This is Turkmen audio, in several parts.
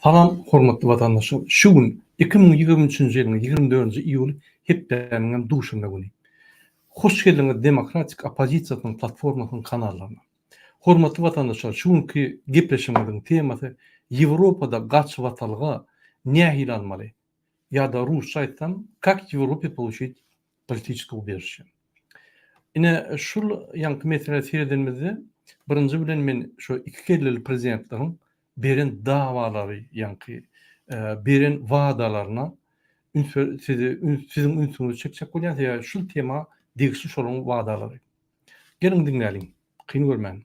Salam hormatly watandaşlar! Şu gün 2023-nji ýylyň 24-nji iýuly hepdäniň hem duşenbe güni. Hoş geldiňiz Demokratik oppozisiýasynyň platformasynyň kanallaryna. Hormatly watandaşlar şu günki gepleşigimiziň temasy Ýewropada gaçybatalga nähili almaly? Ýa-da rusça aýtsam Как в Европе получить politiçeskiý ubejişçe? Ine şul ýaňky meselä seredenimizde birinji bilen men şu iki kelleli prezidentleriň beren dawalary ýaňky beren wadalaryna üns sizi siziň ünsüňizi çekjek bolýan sebäbi şul tema degişli şolaryň wadalary. Geliň diňläliň kyn görmän.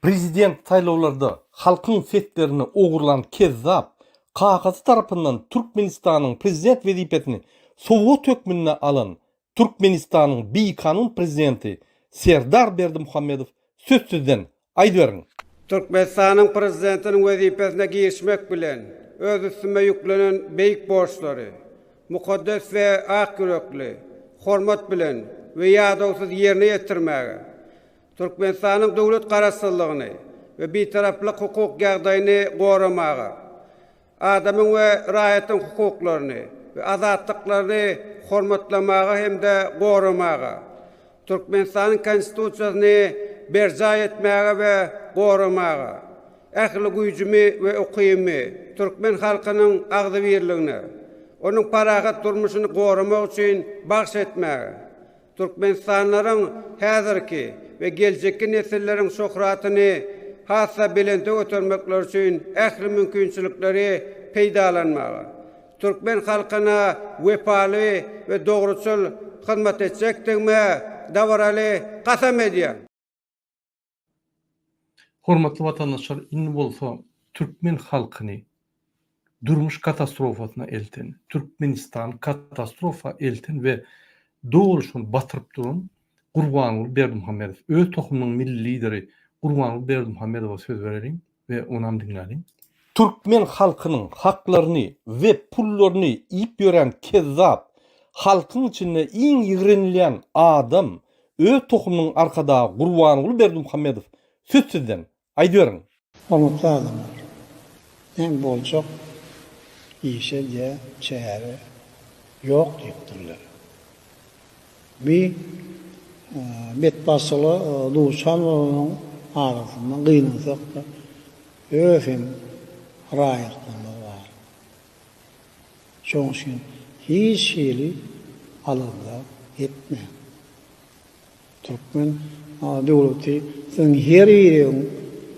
Prezident saýlawlarda halkyň seslerini ogurlan kezzap, kakasy tarapyndan Türkmenistanyň prezident wezipesini sowgat hökmünde alan Türkmenistanyň bikanun prezidenti Serdar Berdimuhamedow söz sizden, aýdyberiň! Türkmenistanyň Prezidentiniň wezipesine girişmek bilen, öz üstüme ýüklenen beýik borçlary mukaddes we ak ýürekli, hormat bilen we ýadawsyz ýerine ýetirmäge, Türkmenistanyň döwlet Garaşsyzlygyny we Bitaraplyk hukuk ýagdaýyny goramaga, adamyň we raýatyň hukuklaryny we azatlyklaryny hormatlamaga hem-de goramaga, Türkmenistanyň Konstitusiýasyny berjaý etmäge we goramaga, ähli güýjümi we ukybymy türkmen halkynyň agzybirligine, onuň parahat durmuşyny goramak üçin bagyş etmäge, Türkmenistanlylaryň häzirki we geljekki nesilleriň şöhratyny has-da belente götermekleri üçin ähli mümkinçilikleri peýdalanmaga, türkmen halkyna wepaly we dogruçyl hyzmat etjekdigime dabaraly kasam edýän. Hormatly watandaşlar indi bolsa türkmen halkyny durmuş katastrofasyna elten, Türkmenistany katastrofa elten we doly şony batyryp duran Gurbanguly Berdimuhamedow, öz tohumynyň milli lideri Gurbanguly Berdimuhamedowa söz bereliň we onam diňläliň. Türkmen halkynyň haklaryny we pullaryny iýip ýören kezzap, halkyň içinde iň ýigrenilýän adam, öz tohumynyň arkadagy Gurbanguly Berdimuhamedow söz sizden, aýdyberiň. Hormatly adamlar! Näme boljak işe diýä çäre ýok diýipdirler. Bi betbagtçylyga duçar bolanyň arasynda gynansak-da öz hem raýatlarymyz bar. Şonuň üçin hiç hili alada etmäň. Türkmen döwleti siziň her biriň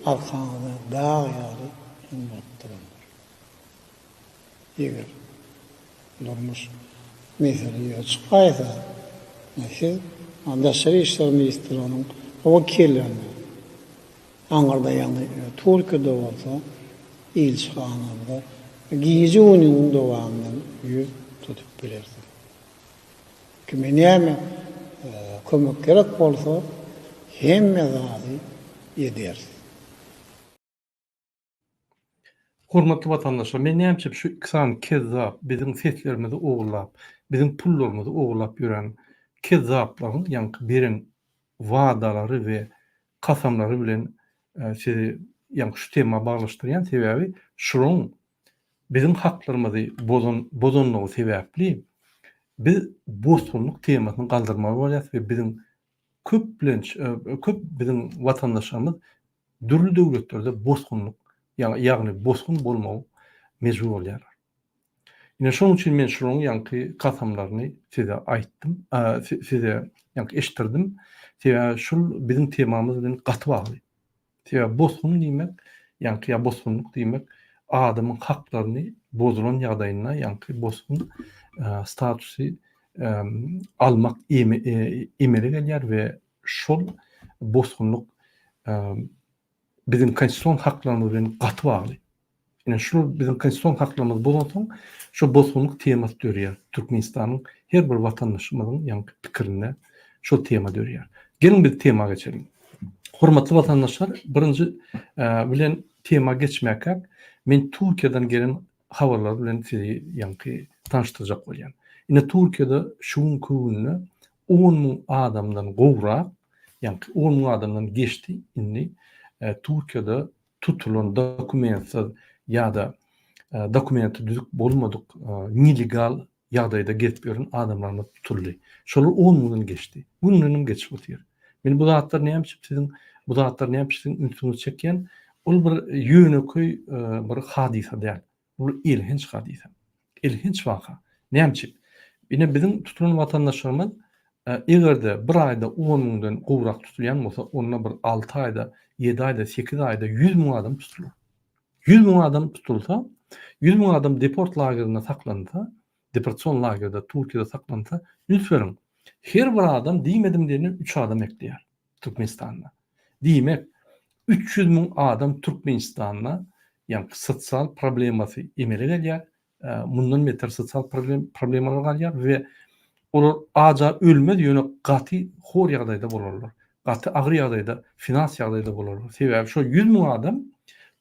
arkaňyzda dag ýaly hem bolup durandyr. Eger durmuş mesele ýüze çykaýsa, siz Daşary işler ministrliginiň wekillerine, aňyrda ýagny Türkiýede bolsa ilçihanamyza gije-gündiziň dowamynda ýüz tutup bilersiňiz. Kime näme kömek gerek bolsa hemme zady ederis. Hormatly watandaşlar men näme üçin şu iki sany kezzap biziň seslerimizi ogurlap biziň pullarymyzy ogurlap ýören kezzaplaryň ýaňky beren wadalary we kasamlary bilen sizi ýaňky şu tema baglaşdyrýan sebäbi şularyň biziň haklarymyzy bozan bozanlygy sebäpli biz bosgunlyk temasyny galdyrmaly bolýas we biziň köplenç köp biziň watandaşlarymyz dürli döwletlerde bosgunlyk ýagny bosgun bolmagy mejbur bolýarlar. Ine şonuň üçin men şularyň ýaňky kasamlaryny size aýtdym, size ýaňky eşitdirdim. Sebäbi şul biziň temamyz bilen gaty bagly. Sebäbi bosgun diýmek, ýaňky ýa bosgunlyk diýmek adamyň haklaryny bozulan ýagdaýynda ýaňky bosgun statusy almak emele gelýär we şol bosgunlyk biziň konstitusion haklarymyz bilen gaty bagly. Ine şul biziň konstitusion haklarymyz bozansoň şu bosgunlyk temasy dörýär. Türkmenistanyň her bir watandaşymyzyň ýaňky pikirinde şol tema dörýär. Geliň biz tema geçeliň. Hormatly watandaşlar, birinji bilen tema geçmäkäk men Türkiýeden gelen habarlar bilen sizi ýaňky tanyşdyrjak bolýan. Ine Türkiýede şu günki günde 10 müň adamdan gowrak. Ýaňky 10 müň adamdan geçdi indi Türkiýede tutulan dokumentsiz ýa-da dokumenti düzük bolmadyk nelegal ýagdaýda gezip ýören adamlarymyz tutuldy. Şolar on müňden geçdi. Gündenem geçip otyr. Men bu zatlar näme üçin siziň bu zatlar näme üçin siziň ünsüňizi çekýän? Ol bir ýönekeý bir hadysa däl. Bu elhenç hadysa. Elhenç waka. Näme üçin? Ine biziň tutulan watandaşlarymyz eger-de bir aýda on müňden gowrak tutulýan bolsa, onda bir alty aýda, ýedi aýda, sekiz aýda 100 müň adam tutular. 100 müň adam tutulsa, 100 müň adam deport lagerinde saklansa, deportasion lagerde Türkiýede saklansa, üns beriň, her bir adam diýmedim diýende üç adam ekleýär Türkmenistanda. Diýmek, 300 müň adam Türkmenistanda ýaňky sosial problemasy emele gelýär, mundan beter sosial problem problemalar galýar we olar aja ölmez ýöne gaty hor ýagdaýda bolarlar. Gaty agyr ýagdaýda, finans ýagdaýda bolarlar. Sebäbi şo 100 müň adam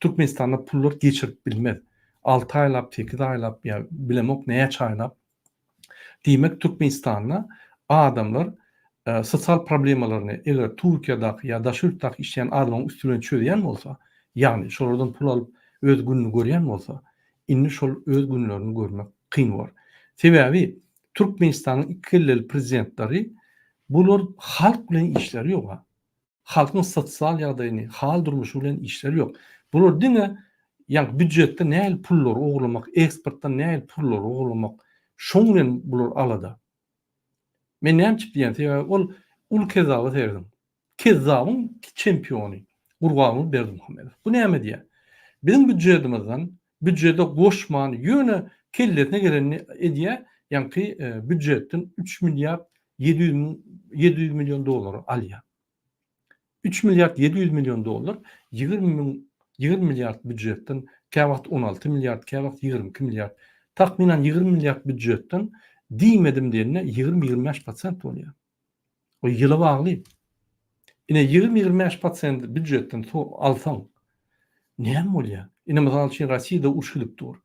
Türkmenistanda pullar geçirip bilmez. 6 aýlap, 8 aýlap ýa bilemok näçe aýlap. Diýmek Türkmenistanda adamlar sosial problemalaryny eger Türkiýedaki ýa daşary ýurtdaky işleýän adamyň üsti bilen çözýän bolsa, ýagny şolardan pul alyp öz gününi görýän bolsa, indi şol öz günlerini görmek kyn bor. Sebäbi Türkmenistanyň iki kelleli prezidentleri bular halk bilen işleri ýoga. Halkyň sosial ýagdaýyny, hal durmuşy bilen işleri ýok. Bular diňe ýaňky býujetde nähili pullary ogurlamak, eksportdan nähili pullary ogurlamak, şoň bilen bular alada. Men näme üçin diýýän, sebäbi ol uly kezzaba serediň. Kezzabyň çempiony Gurbanguly Berdimuhamedow. Bu näme diýýär? Biziň býujetimizden býujete goşman ýöne kellesine gelenini edýär, ýaňky býujetden 3 milliard 700 müň 700 million dollary alýar. 3 milliard 700 million dollar 20 müň 20 milliard býujetden käwagt 16 milliard, käwagt 22 milliard, takmynan 20 milliard býujetden diýmedim diýende 20-25 prosent bolýar. O ýyla bagly. Ine 20-25 prosent býujetden alsaň näme bolýar? Ine mysal üçin Rossiýada uruş gidip dur.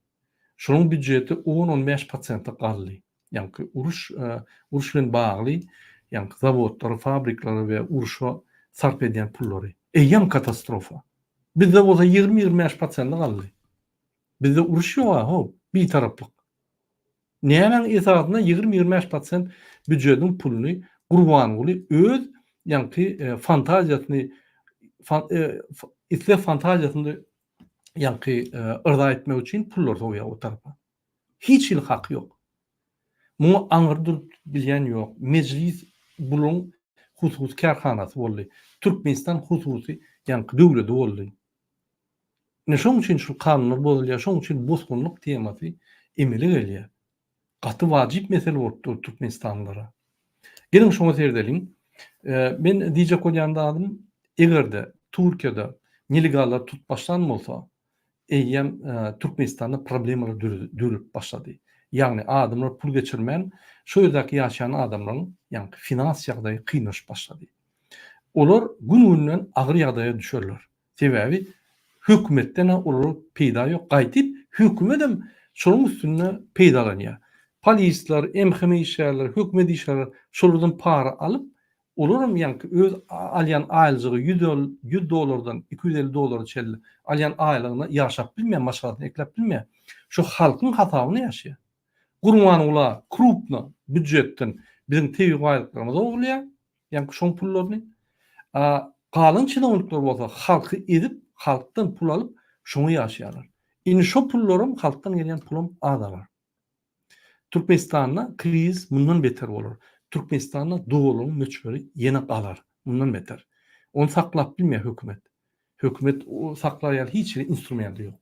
Şonuň býujeti 10-15 prosente galdy. Ýaňky uruş uruş bilen bagly ýaňky zawodlary, fabrikleri we uruşa sarp edýän pullary. Eýýäm katastrofa. Bizde bolsa 20-25 prosente galdy. Bizde uruş ýok-a, how, bitaraplyk. Nämäň esasynda 20-25 prosent býujetiň puluny Gurbanguly öz ýaňky fantaziýasyny isleg fantaziýasyny ýaňky yrza etmek üçin pullar sowýar o tarapa. Hiç hili haky ýok. Muňa aňyr durup bilýän ýok. Mejlis bularyň hususy kärhanasy boldy. Türkmenistan hususy ýaňky döwledi boldy. Ine şoň üçin şul kanunlar bozulýar, şoň üçin bosgunlyk temasy emele gelýär. Gaty wajyp mesele bolup dur türkmenistanlylara. Geliň şoňa seredeliň. Men diýjek bolýan zadym, eger-de Türkiýede nelegallar tutup başlan bolsa, eýýäm Türkmenistanda problemalar dörüp başlady. Ýagny adamlar pul geçirmän, şo ýerdäki ýaşaýan adamlaryň ýaňky finans ýagdaýy kynlaşyp başlady. Olar gün-günden agyr ýagdaýa düşerler. Sebäbi hökümetden-ä olara peýda ýok. Gaýtyp hökümetem şolaryň üstünde peýdalanýar. Polisler, MHM işgärleri, hökümet işgärleri şolardan para alyp, olaram ýaňky öz alýan aýlyjygy 100 dollardan 250 dollara çenli alýan aýlygyna ýaşap bilmeýär, maşgalasyny ekläp bilmeýär. Şu halkyň hasabyna ýaşaýar. Gurbanguly krupno býujetden biziň tebigy baýlyklarymyzy ogurlaýar. Ýaňky şoň pullaryny. A galan çinownikler bolsa halky ezip, halkdan pul alyp, şoňa ýaşaýarlar. Indi şo pullaram, halkdan gelýän pulam azalar. Türkmenistanda krizis mundan beter bolar. Türkmenistanda dollaryň möçberi ýene galar, mundan beter. Ony saklap bilmeýär hökümet. Hökümet saklar ýaly hiç hili instrumenti ýok.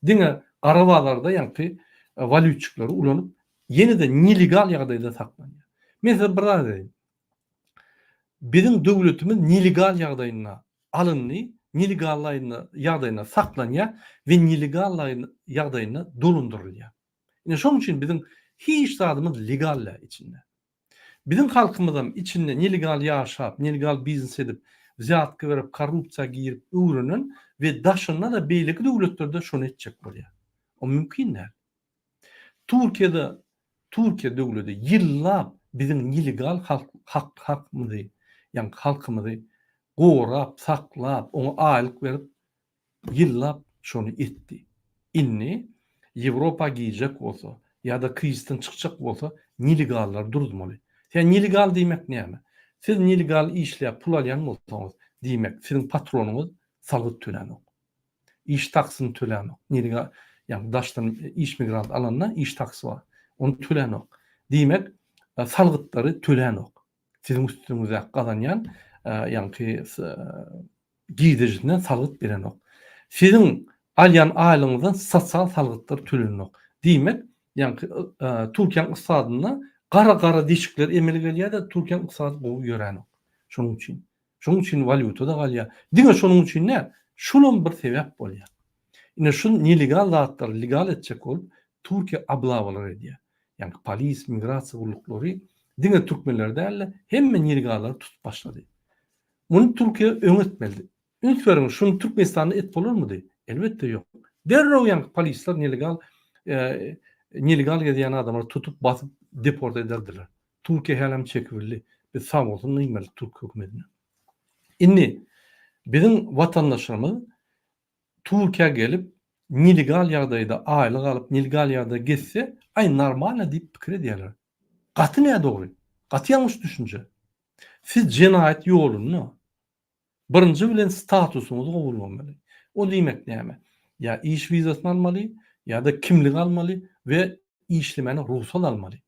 Diňe gara bazarda ýaňky walýutçiklary ulanyp, ýene-de nelegal ýagdaýda saklanýar. Men size bir zat aýdaýyn. Biziň döwletimiz nelegal ýagdaýynda alyndy, nelegal ýagdaýynda saklanýar we nelegal ýagdaýynda dolandyrylýar. Ine şonuň üçin biziň hiç zadymyz legal däl içinde. Biziň halkymyzam içinde nelegal ýaşap, nelegal biznes edip, wzýatka berip, korrupsiýa girip öwrenen we daşynda-da beýleki döwletlerde şony etjek bolýar. O mümkin däl. Türkiýede Türkiýe döwledi ýyllap biziň nelegal halk hak hakymyzy, ýagny halkymyzy. Gorap, saklap, oňa aýlyk berip, ýyllap şony etdi. Indi Ýewropa girjek bolsa ýa-da krizisden çykjak bolsa nelegallary duruzmaly. Sen nelegal diýmek näme? Siz nelegal işläp pul alýan bolsaňyz, diýmek siziň patronyňyz salgyt tölänok. Iş taksyny tölänok. Nelegal, ýagny daşdan iş migrant alanda iş taksy bar. Ony tölänok. Diýmek salgytlary tölänok. Siziň üstüňizdäki gazanýan ýaňky girdejisinden salgyt berenok. Siziň alýan aýlygyňyzdan sosial salgytlar tölenenok. Diýmek, ýaňky Türkiýäniň ykdysadynda gara-gara deşikler emele gelýär-de, Türkiýäniň ykdysady gowy ýöränok. Şonuň üçin. Şonuň üçin walýuta-da galýar. Diňe şonuň üçin däl, şulam bir sebäp bolýar. Ine şu nelegal zatlary legal etjek bolup Türkiýe oblawalar edýär. Ýagny polis, migrasiýa gulluklary diňe türkmenleri däl-de, hemme nelegallary tutup başlady. Muny Türkiýe öň etmelidi. Üns beriň, şuny Türkmenistanda et bolarmydy? Elbetde ýok. Derrew ýaňky polisler nelegal nelegal gezýän adamlary tutup, basyp deport ederdiler. Türkiýe hälem çekibildi. Biz sag bolsun diýmeli türk hökümetine. Indi biziň watandaşlarymyz Türkiýä gelip nelegal ýagdaýda aýlyk alyp, nelegal ýagdaýda gezse, aý normalno diýip pikir edýärler. Gaty nädogry. Gaty ýalňyş düşünje. Siz jenaýat ýolunda Birinji bilen statusyňyzy gowulamaly. O diýmek näme? Ýa iş wizasyny almaly, ýa-da kimlik almaly we işlemäne rugsat almaly.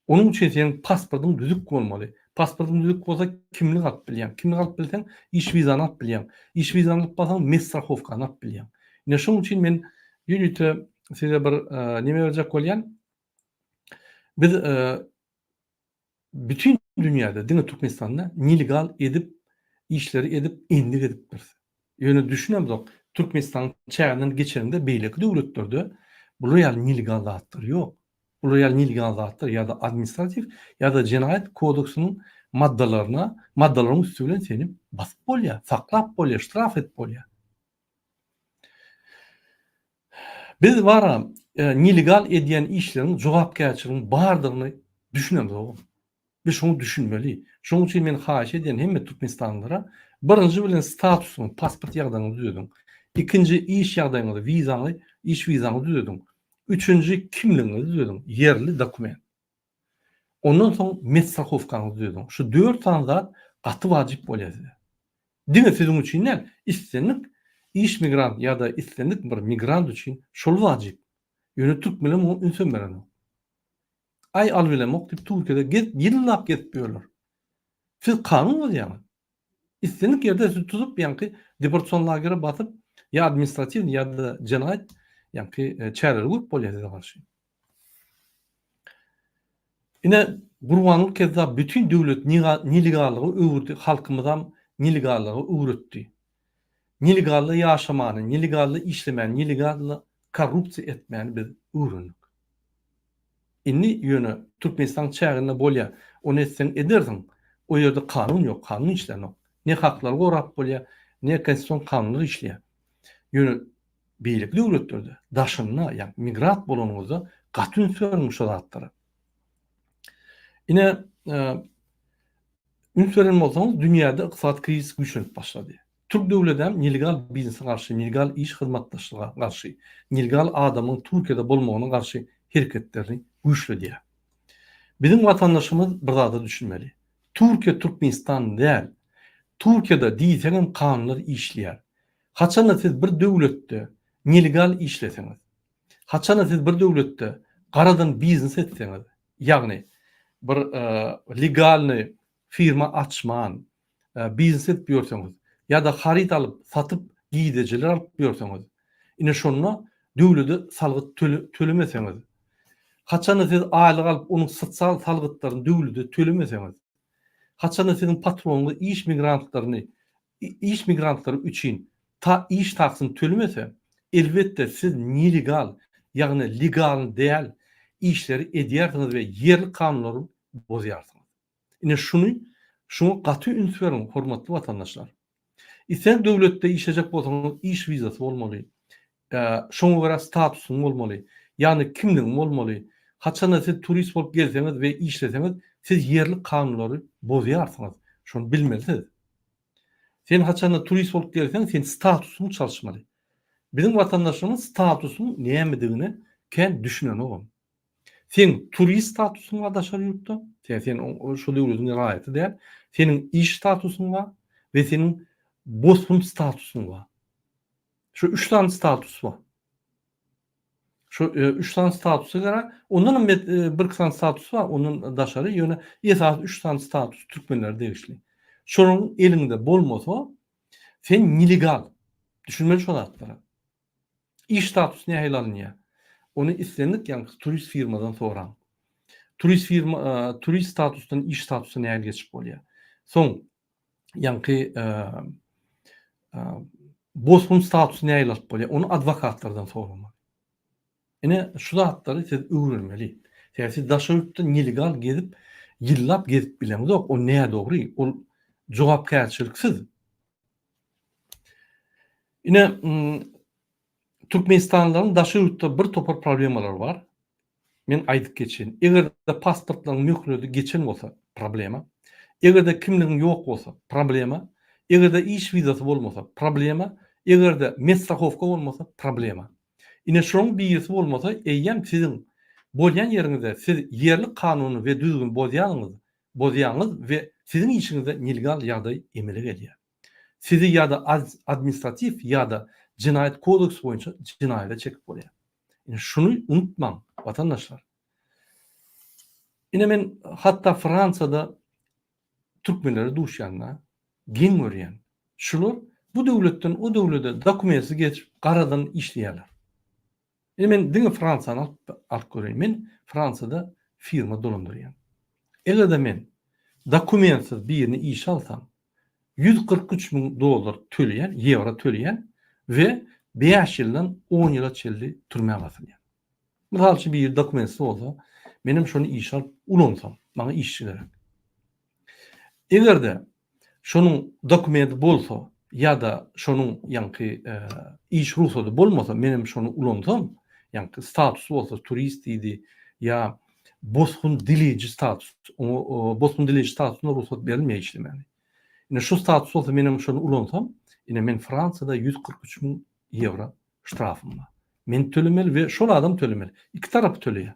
Onuň üçin seniň pasportyň düzük bolmaly. Pasportyň düzük bolsa kimlik alyp bilýäň. Kimlik alyp bilseň iş wizany alyp bilýäň. Iş wizany alyp barsaň medstrahowkany alyp bilýäň. Ine şonuň üçin men ýörite size bir neme berjek bolýan. Biz Bütin dünýäde diňe Türkmenistanda nelegal edip işleri edip endik edipdiris. Ýöne düşünemzok Türkmenistanyň çäginden geçeniňde beýleki döwletlerde bular ýaly nelegal zatlar ýok. Bular ýaly nelegal zatlar ýa-da administratiw ýa-da jenaýat kodeksynyň maddalaryna maddalaryň üsti bilen seni basyp bolýar, saklap bolýar, ştraf edip bolýar. Biz bara nelegal edýän işleriň jogapkärçiligiň bardygyny düşünemzogam. Biz şoňa düşünmeli. Şonuň üçin men haýyş edýän hemme türkmenistanlylara birinji bilen statusyňyzy, pasport ýagdaýyňyzy düzediň. Ikinji iş ýagdaýyňyzy, wizaňy, iş wizaňyzy düzediň. Üçünji kimligiňizi düzediň, ýerli dokument. Ondan soň medstrahowkaňyzy düzediň. Şu dört sany zat gaty wajyp bolýar size. Diňe siziň üçin däl, islendik iş migrant ýa-da islendik bir migrant üçin şol wajyp. Ýöne türkmenler muňa ünsem berenok. Aý alybilemok diýip Türkiýede gezip ýyllap gezip ýörler. Siz kanun bozýaňyz. Islendik ýerde sizi tutup ýaňky deportasion lagere basyp ýa administratiw ýa-da jenaýat ýaňky çäreleri görüp bolýar size garşy. Ine Gurbanguly kezzap bütin döwlet nelegallyga öwürdi halkymyzam nelegallyga öwretdi. Nelegally ýaşamany, nelegally işlemäni, nelegally korrupsiýa etmäni biz öwrendik. Indi ýöne Türkmenistanyň çäginde bolýa ony etseň edersiň o ýerde kanun ýok kanun işlänok. Ne haklary gorap bolýa ne konstitusion kanunlar işleýä. Ýöne beýleki döwletlerde daşynda ýa migrant bolanyňyzda gaty üns beriň şu zatlara. Ine üns beren bolsaňyz dünýäde ykdysady krizis güýçlenip başlady. Türk döwledem nelegal biznese garşy, nelegal iş hyzmatdaşlyga garşy, nelegal adamyň Türkiýede bolmagyna garşy hereketlerini güýçledýär. Biziň watandaşymyz bir zada düşünmeli. Türkiýe Türkmenistan däl. Türkiýede diýseňem kanunlar işleýär. Haçanda siz bir döwletde nelegal işleseňiz, haçanda siz bir döwletde garadan biznes etseňiz, ýagny bir legalnyý firma açman biznes edip ýörseňiz ýa-da haryt alyp satyp girdejiler alyp ýörseňiz, ine şonda döwlede salgyt tölemeseňiz, haçanda siz aýlyk alyp onuň sosial salgytlaryny döwlede tölemeseňiz, haçanda siziň patronyňyz iş migrantlaryny iş migrantlary üçin ta iş taksyny tölemese, elbetde siz nelegal, ýagny legalny däl işleri edýärsiňiz we ýerli kanunlary bozýarsyňyz. Ine şuny şuňa gaty üns beriň hormatly watandaşlar. Islendik döwletde işlejek bolsaňyz iş wizasy bolmaly. Şoňa görä statusyň bolmaly. Ýagny kimligiň bolmaly. Haçanda siz turist bolup gelseňiz we işleseňiz siz ýerli kanunlary bozýarsyňyz. Şony bilmeli siz. Sen haçanda turist bolup gelseň, sen statusyňy çalyşmaly. Biziň watandaşlarymyz statusyň nämedigine kän düşünenogam. Seň turist statusyň bar daşary ýurtda, sen sen şo döwletiň raýaty däl, seniň iş statusyň bar we seniň bosgun statusyň bar. Şu üç sany status bar. Şu üç sany statusa görä, ondan hem bir iki sany status bar, ondan daşary, ýöne esasy üç sany status türkmenlere degişli. Şolaryň eliňde bolmasa, sen nelegal. Düşünmeli şo zatlara. Iş statusy nähili alynýar? Ony islendik ýaňky turist firmadan soraň. Turist firma, turist statusdan iş statusa nähili geçip bolýar? Soň ýaňky bosgun statusy nähili alyp bolýar? Ony adwokatlardan soramaly. Ine, şu zatlary siz öwrenmeli. Sebäbi siz daşary ýurtda nelegal gezip, ýyllap gezip bileňzok. O nädogry, ol jogapkärçiliksiz. Ine, türkmenistanlylaryň daşary ýurtda bir topar problemalary bar. Men aýdyp geçeýin. Eger-de pasportlaryň möhleti geçen bolsa, problema. Eger-de kimligiň ýok bolsa, problema. Eger-de iş wizasy bolmasa, problema. Eger-de medstrahowka bolmasa, problema. Ine şolaryň birisi bolmasa, eýýäm siziň bolýan ýeriňizde siz ýerli kanuny we düzgüni bozýanyňyz, bozýaňyz we siziň işiňizde nelegal ýagdaý emele gelýär. Sizi ýa-da administratiw ýa-da jenaýat kodeksi boýunça jenaýata çekip bolýar. Ine şuny unutmaň, watandaşlar. Ine men hatda Fransiýada türkmenlere duşýanda geň görýän. Şular bu döwletden o döwlede dokumentsiz geçip garadan işleýärler. Ine men diňe Fransiýany alyp alyp göreýin. Men Fransiýada firma dolandyrýan. Eger-de men dokumentsiz birini işe alsam, 143 müň dollar töleýän, ýewro töleýän we 5 ýyldan 10 ýyla çenli türmä basylýan. Mysal üçin biri dokumentsiz bolsa, menem şony işe alyp ulansam, maňa işçi gerek. Eger-de şonuň dokumenti bolsa ýa-da şonuň ýaňky iş rugsady bolmasa, menem şony ulansam, ýaňky statusy bolsa turist diýdi ýa bosgun dileýji status, oňa bosgun dileýji statusyna rugsat berilmeýär işlemäne. Ine şu status bolsa menem şony ulansam, ine men Fransiýada 143 müň ýewro ştrafym bar. Men tölemeli we şol adam tölemeli. Iki tarapy töleýär.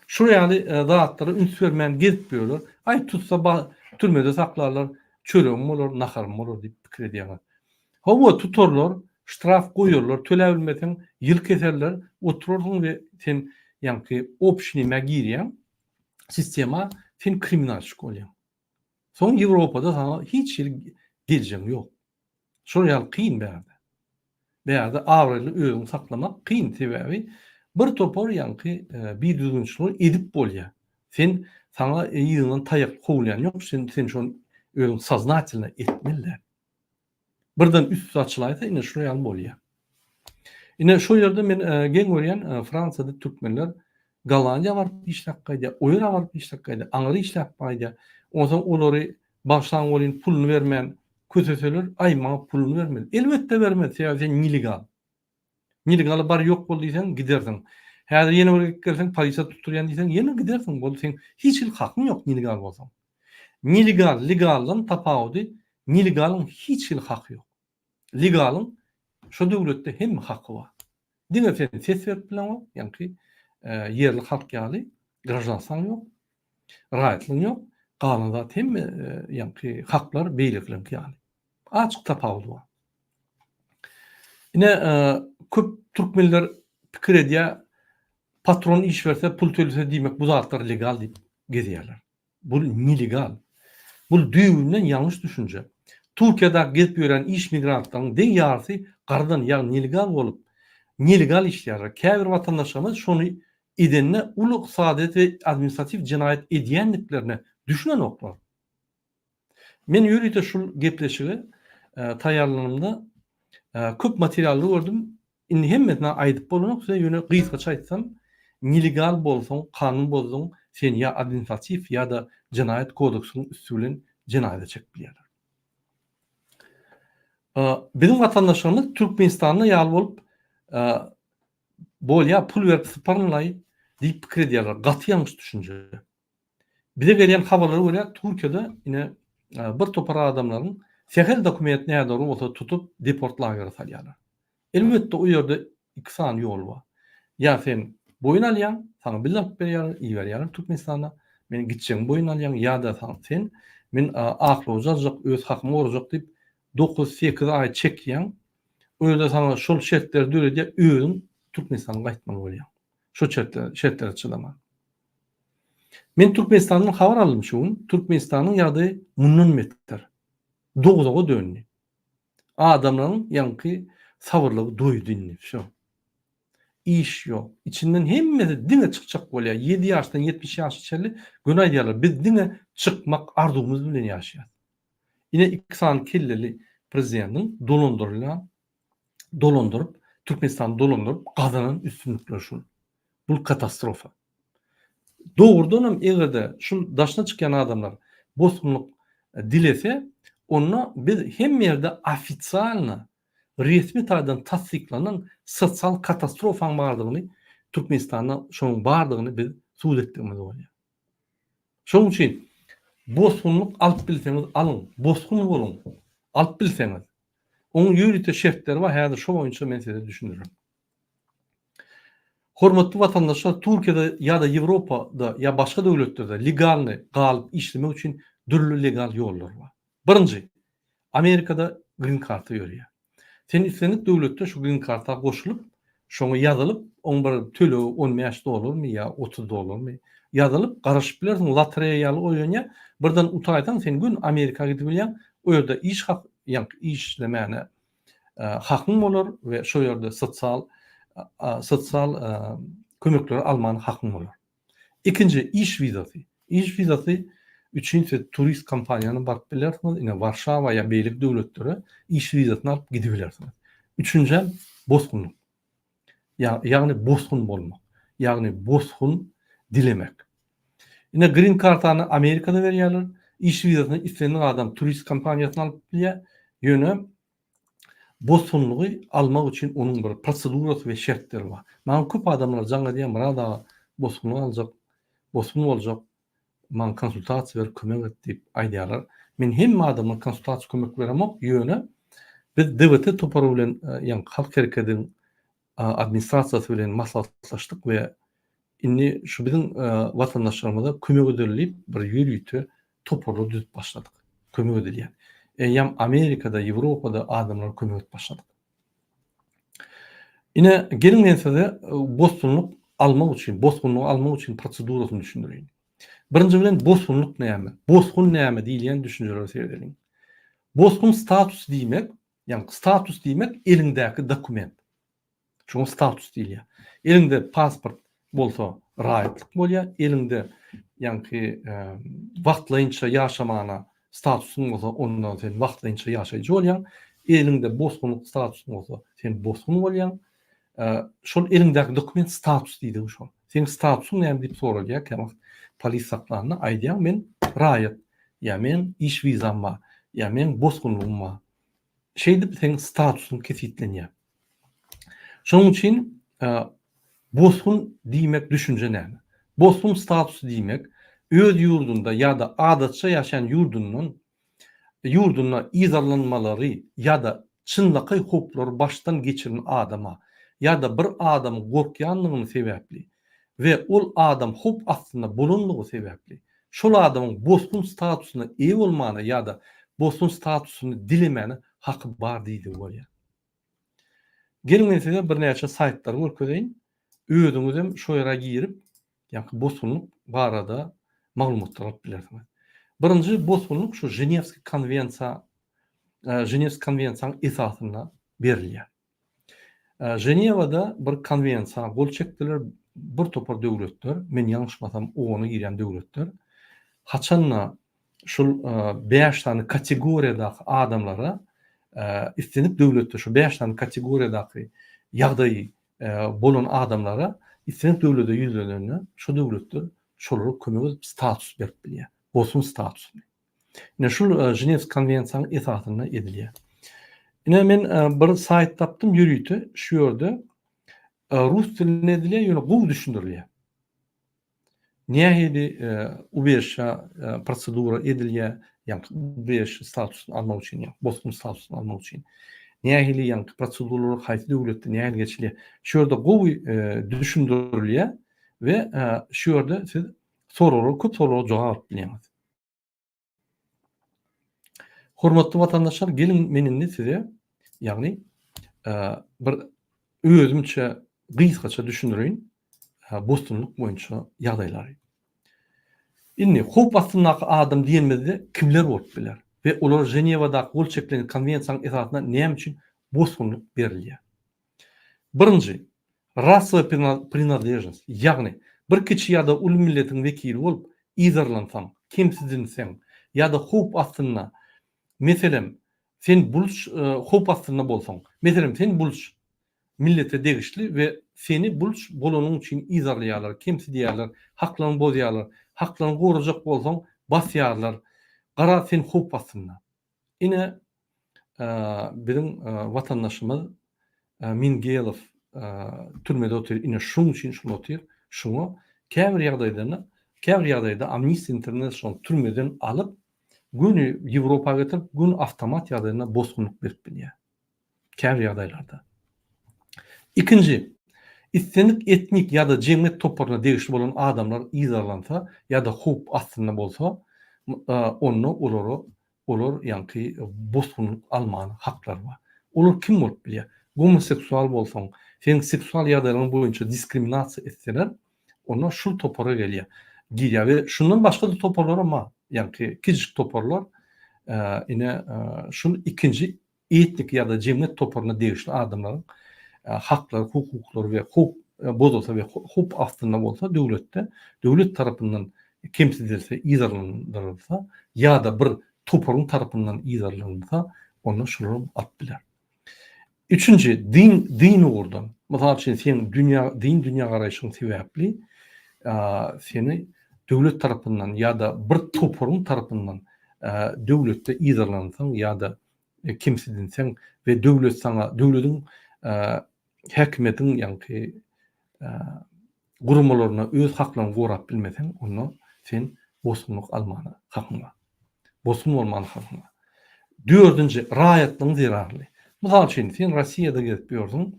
Şul ýaly zatlara üns bermän gezip ýörler. Aý tutsa ba türmede saklarlar, çöregim bolar, naharym bolar diýip pikir edýärler. Hawa tutarlar, ştraf goýarlar, töläbilmeseň ýyl keserler, oturarsyň we sen ýaňky obşi nämä girýäň, sistema, sen kriminalşik bolýaň. Soň Ýewropada saňa hiç hili geljegiň ýok. Şol ýaly kyn bärde. Bärde abraýly özüňi saklamak kyn sebäbi bir topar ýaňky bidüzgünçiligi edip bolýar. Sen saňa yzyňdan taýak kowulýan ýok, sen sen şony özüň soznatelno etmeli däl. Birden üsti açylaýsa ine şular ýaly bolýar. Ine şo ýerde men geň görýän Fransiýada türkmenler Gollandiýa baryp işläp gaýdýar, o ýere baryp işläp gaýdýar, aňyra işläp gaýdýar. Onsoň olary bagyşlaň welin puluny bermän köseseler, aý maňa puluny bermedi. Elbetde bermez, sebäbi sen nelegal. Nelegala bar ýok bol diýseň gidersiň. Häzir ýene bir gezek gelseň polisiýa tutdurýan diýseň ýene gidersiň. Boldy seň hiç hili hakyň ýok nelegal bolsaň. Nelegal legaldan tapawudy nelegalyň hiç hili haky ýok. Legalyň şo döwletde hemme haky bar. Diňe sen ses berip bileňok, ýaňky ýerli halk ýaly graždanstwaň ýok, raýatlygyň ýok, galan zat hemme ýaňky haklar beýlekileriňki ýaly. Açyk tapawudy bar. Ine köp türkmenler pikir edýär, patron iş berse, pul tölese diýmek bu zatlar legal diýip gezýärler. Bul nelegal. Bul düýbünden ýalňyş düşünje. Türkiýedäki gezip ýören iş migrantlaryň deň ýarysy gardan ýagny nelegal bolup, nelegal işleýärler. Käbir watandaşlarymyz şony edende uly ykdysadyýet we administratiw jenaýat edýändiklerine düşünenoklar. Men ýörite şul gepleşige taýýarlanymda köp materially gördüm. Indi hemmesini aýdyp bolanok size ýöne gysgaça aýtsam, nelegal bolsaň, kanun bozduň, seni ýa administratiw ýa-da jenaýat kodeksynyň üsti bilen jenaýata çekip bilýärler. Biziň watandaşlarymyz Türkmenistanda ýaly bolup bolýa pul berip syparynlaý diýip pikir edýärler. Gaty ýalňyş düşünje. Bize gelýän habarlara görä Türkiýede ine bir topar adamlaryň Sähel dokument nädogry bolsa tutup deport lagere salýarlar. Elbetde o ýerde iki sany ýol bar. Ýa sen boýun alýaň, saňa biz alyp berýäris, iberýäris Türkmenistana, men gitjegiňi boýun alýaň, ýa-da sen men aklawjy aljak, öz hakymy gorajak diýip dokuz, sekiz aý çekýäň, o ýerde saňa şol şertleri döredýär, özüň Türkmenistana gaýtmaly bolýaň. Şo şertlere çydaman. Men Türkmenistandan habar aldym şu gün, Türkmenistanyň ýagdaýy mundan beter. Dowzaha döndi. Adamlaryň ýaňky sabyrlygy doýdy indi, wsýo. Iş ýok. Içinden hemmesi diňe çykjak bolýar. Ýedi ýaşdan 70 ýaşa çenli göni aýdýarlar, biz diňe çykmak arzuwymyz bilen ýaşaýas. Ine iki sany kelleli prezidentiň dolandyrylýan, dolandyryp, Türkmenistany dolandyryp gazanan üstünlikleri şul. Bul katastrofa. Dogrudanam eger-de şul daşyna çykýan adamlar bosgunlyk dilese, onda biz hemme ýerde ofisialno, resmi taýdan tassyklanan sosial katastrofaň bardygyny, Türkmenistanda şonuň bardygyny biz subut etdigimiz bolýar. Şonuň üçin bosgunlyk alyp bilseňiz alyň, bosgun boluň, alyp bilseňiz. Onuň ýörite şertleri bar, häzir şo boýunça men size düşündirerin. Hormatly watandaşlar Türkiýede ýa-da Ýewropada ýa başga döwletlerde legalny galyp işlemek üçin dürli legal ýollar bar. Birinji, Amerikada green karta ýörýär. Sen islendik döwletde şu green karta goşulyp, şoňa ýazylyp, oň bir tölegi 15 dollarmy ýa 30 dollarmy, ýazylyp garaşyp bilersiň, lotereýa ýaly oýanýar, birden utaýsaň sen gün Amerika gidip bilýäň, o ýerde iş hak, ýaňky işlemäne hakyň bolar we şo ýerde sosial sosial kömekleri almana hakyň bolar. Ikinji iş wizasy. Iş wizasy üçin siz turist kompaniýana baryp bilersiňiz, ine Warşawa ýa beýleki döwletlere iş wizasyny alyp gidibilersiňiz. Üçünjem bosgunlyk. Ýagny bosgun bolmak. Ýagny bosgun dilemek. Ine green kartany Amerikada berýärler. Iş wizasyny islendik adam turist kompaniýasyna alyp bilýär. Ýöne bosgunlygy almak üçin onuň bir prosedurasy we şertleri bar. Maňa köp adamlar jaň edýär, Myrat aga bosgunlyk aljak, bosgun boljak, maňa konsultasiýa ber, kömek et diýip aýdýarlar. Men hemme adama konsultasiýa kömek beremok, ýöne biz DWT topary bilen, ýagny Halk herekediň administrasiýasy bilen maslahatlaşdyk we indi şu biziň watandaşlarymyza kömek edeli diýip bir ýörite toparlar düzüp başladyk. Kömek edilýän. Eýýäm Amerikada, Ýewropada adamlara kömek edip başladyk. Ine, geliň men size bosgunlyk almak üçin, bosgunlygy almak üçin prosedurasyny düşündireýin. Birinji bilen bosgunlyk näme? Bosgun näme diýilýän düşünjelere seredeliň. Bosgun statusy diýmek, ýagny status diýmek eliňdäki dokument. Şoňa status diýilýär. Eliňde pasport bolsa raýatlyk bolýar, eliňde ýaňky wagtlaýynça ýaşamana statusyň bolsa onda sen wagtlaýynça ýaşaýjy bolýaň. Eliňde bosgunlyk statusyň bolsa sen bosgun bolýaň. Şol eliňdäki dokument status diýdigi şol. Seň statusyň näme diýip soralýar käwagt polis saklanda aýdýaň men raýat ýa men iş wizam bar ýa meň bosgunlygym bar. Şeýdip seň statusyň kesgitlenýär. Şonuň üçin bosgun diýmek düşünje näme? Bosgun statusy diýmek öz ýurdunda ýa-da adatça ýaşaýan ýurdundan ýurdunda yzarlanmalary ýa-da çynlakaý howplary başdan geçiren adama ýa-da bir adamyň gorkýanlygyny sebäpli we ol adam howp astynda bolanlygy sebäpli şol adamyň bosgun statusyna eýe bolmana ýa-da bosgun statusyny dilemäne haky bar diýdigi bolýar. Geliň men size birnäçe saýtlary görkezeýin. Özüňizem şo ýere girip, ýaňky bosgunlyk barada maglumatlar alyp bilersiňiz. Birinji bosgunlyk şu Ženewskiý konwensiýa, Ženewskiý konwensiýanyň esasynda berilýär. Ženewada bir konwensiýa gol çekdiler bir topar döwletler, men ýalňyşmasam OON-a girýän döwletler. Haçanda şul bäş sany kategoriýadaky adamlara islendik döwletde şu bäş sany kategoriýadaky ýagdaýy bolan adamlara islendik döwlete ýüzlenende şo döwletler şolara kömek edip status berip bilýär. Bosgun statusyny. Ine şul Ženewski konwensiýanyň esasynda edilýär. Ine men bir saýt tapdym ýörite şu ýerde rus dilinde edilýär ýöne gowy düşündirilýär. Nähili ubežişe prosedura edilýär, ýagny ubežişe statusyny almak üçin, ýagny bosgun statusyny almak üçin. Nähili ýagny proseduralar haýsy döwletde nähili geçilýär. Şu ýerde gowy düşündirilýär we şu ýerde siz soraglara köp soraglara jogap alyp bilýäňiz. Hormatly watandaşlar, geliň men indi size, ýagny bir özümçe gysgaça düşündireýin bosgunlyk boýunça ýagdaýlary. Indi howp astyndaky adam diýenimizde kimler bolup biler we olara Ženewadaky gol çekilen konwensiýanyň esasynda näme üçin bosgunlyk berilýär? Birinji, rasowa prinadležnost, ýagny bir kiçi ýa-da uly milletiň wekili bolup yzarlansaň, kemsidilseň ýa-da howp astynda, meselem, sen buluç howp astynda bolsaň, meselem, sen buluç millete degişli we seni buluç bolanyň üçin yzarlaýarlar, kemsidýärler, haklaryňy bozýarlar, haklaryňy gorajak bolsaň basýarlar, garaz sen howp astynda. Ine, biziň watandaşymyz Mingelow türmede otyr, ine şuň üçin şul otyr, şuňa käbir ýagdaýda käbir ýagdaýda Amnesty International türmeden alyp, göni Ýewropa getirip, göni awtomat ýagdaýynda bosgunlyk berip bilýär. Käbir ýagdaýlarda. Ikinji, islendik etnik ýa-da jemgyýet toparyna degişli bolan adamlar yzarlansa ýa-da howp astynda bolsa, onda olara olar ýaňky bosgunlyk almana haklary bar. Olar kim bolup bilýär? Gomoseksual bolsaň, seniň seksual ýagdaýlaryň boýunça diskriminasiýa etseler, onda şul topara gelýär, girýär we şundan başga-da toparlaram bar, ýaňky kiçijik toparlar, ine şul ikinji etnik ýa-da jemgyýet toparyna degişli adamlaryň haklary, hukuklary we howp bozulsa we howp astynda bolsa döwletde, döwlet tarapyndan kemsidilse, yzarlandyrylsa ýa-da bir toparyň tarapyndan yzarlanylsa, onda şular alyp biler. Üçünji, din, din ugurdan. Mysal üçin, seň dünýä, din dünýägaraýşyň sebäpli seni döwlet tarapyndan ýa-da bir toparyň tarapyndan döwletde yzarlansaň ýa-da kemsidilseň we döwlet saňa, döwlediň häkimiýetiň ýaňky guramalaryna öz haklaryňy gorap bilmeseň, onda sen bosgunlyk almana hakyň bar. Bosgun bolmana hakyň bar. Dördünji, raýatlygyň zerarly. Mysal üçin, sen Rossiýada gezip ýörsüň,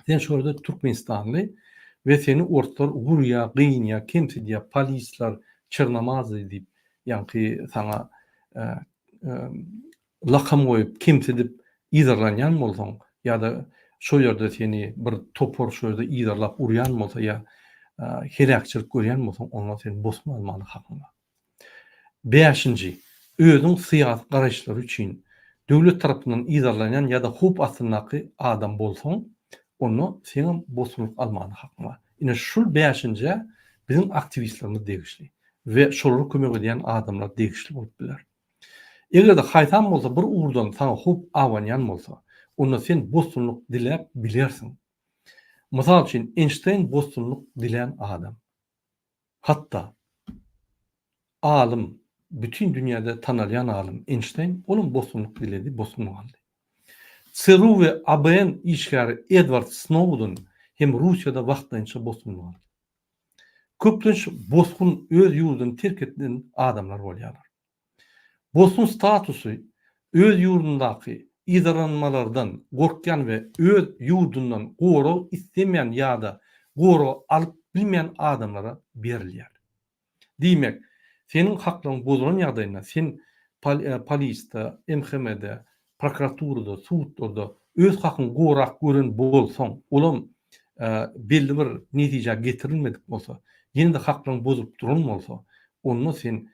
Sen şu ýerde türkmenistanly we seni orslar urýar, gynýar, kemsidýär, polisler çernomazy diýip, ýaňky saňa lakam goýup, kemsidip yzarlanýan bolsaň ýa-da şo ýerde seni bir topar şo ýerde yzarlap urýan bolsa ýa heläkçilik görýän bolsaň, onda sen bosgun almana hakyň bar. Bäşinji, özüniň syýasy garaýyşlary üçin döwlet tarapyndan yzarlanýan ýa-da howp astyndaky adam bolsaň, onda seňem bosgunlyk almana hakyň bar. Ine şul bäşinjä biziň aktiwistlerimiz degişli we şolara kömek edýän adamlar degişli bolup biler. Eger-de haýsam bolsa bir ugurdan saňa howp abanýan bolsa, onda sen bosgunlyk diläp bilersiň. Mysal üçin, Eýnşteýn bosgunlyk dilän adam. Hatda, alym, bütin dünýäde tanalýan alym Eýnşteýn, olam bosgunlyk diledi, bosgun galdy. CRU we ABN işgäri Edward Snowden hem Russiýada wagtlaýynça bosgun galdy. Köplenç bosgun öz ýurduny terk eden adamlar bolýarlar. Bosgun statusy öz ýurdundaky yzarlanmalardan gorkýan we öz ýurdundan gorag islemeýän ýa-da gorag alyp bilmeýän adamlara berilýär. Diýmek, seniň haklaryň bozulan ýagdaýynda sen polisde, MHM-de, prokuraturada, sudlarda öz hakyňy gorap gören bolsaň, olam belli bir netijä getirilmedik bolsa, ýene-de haklaryň bozulyp duran bolsa, onda sen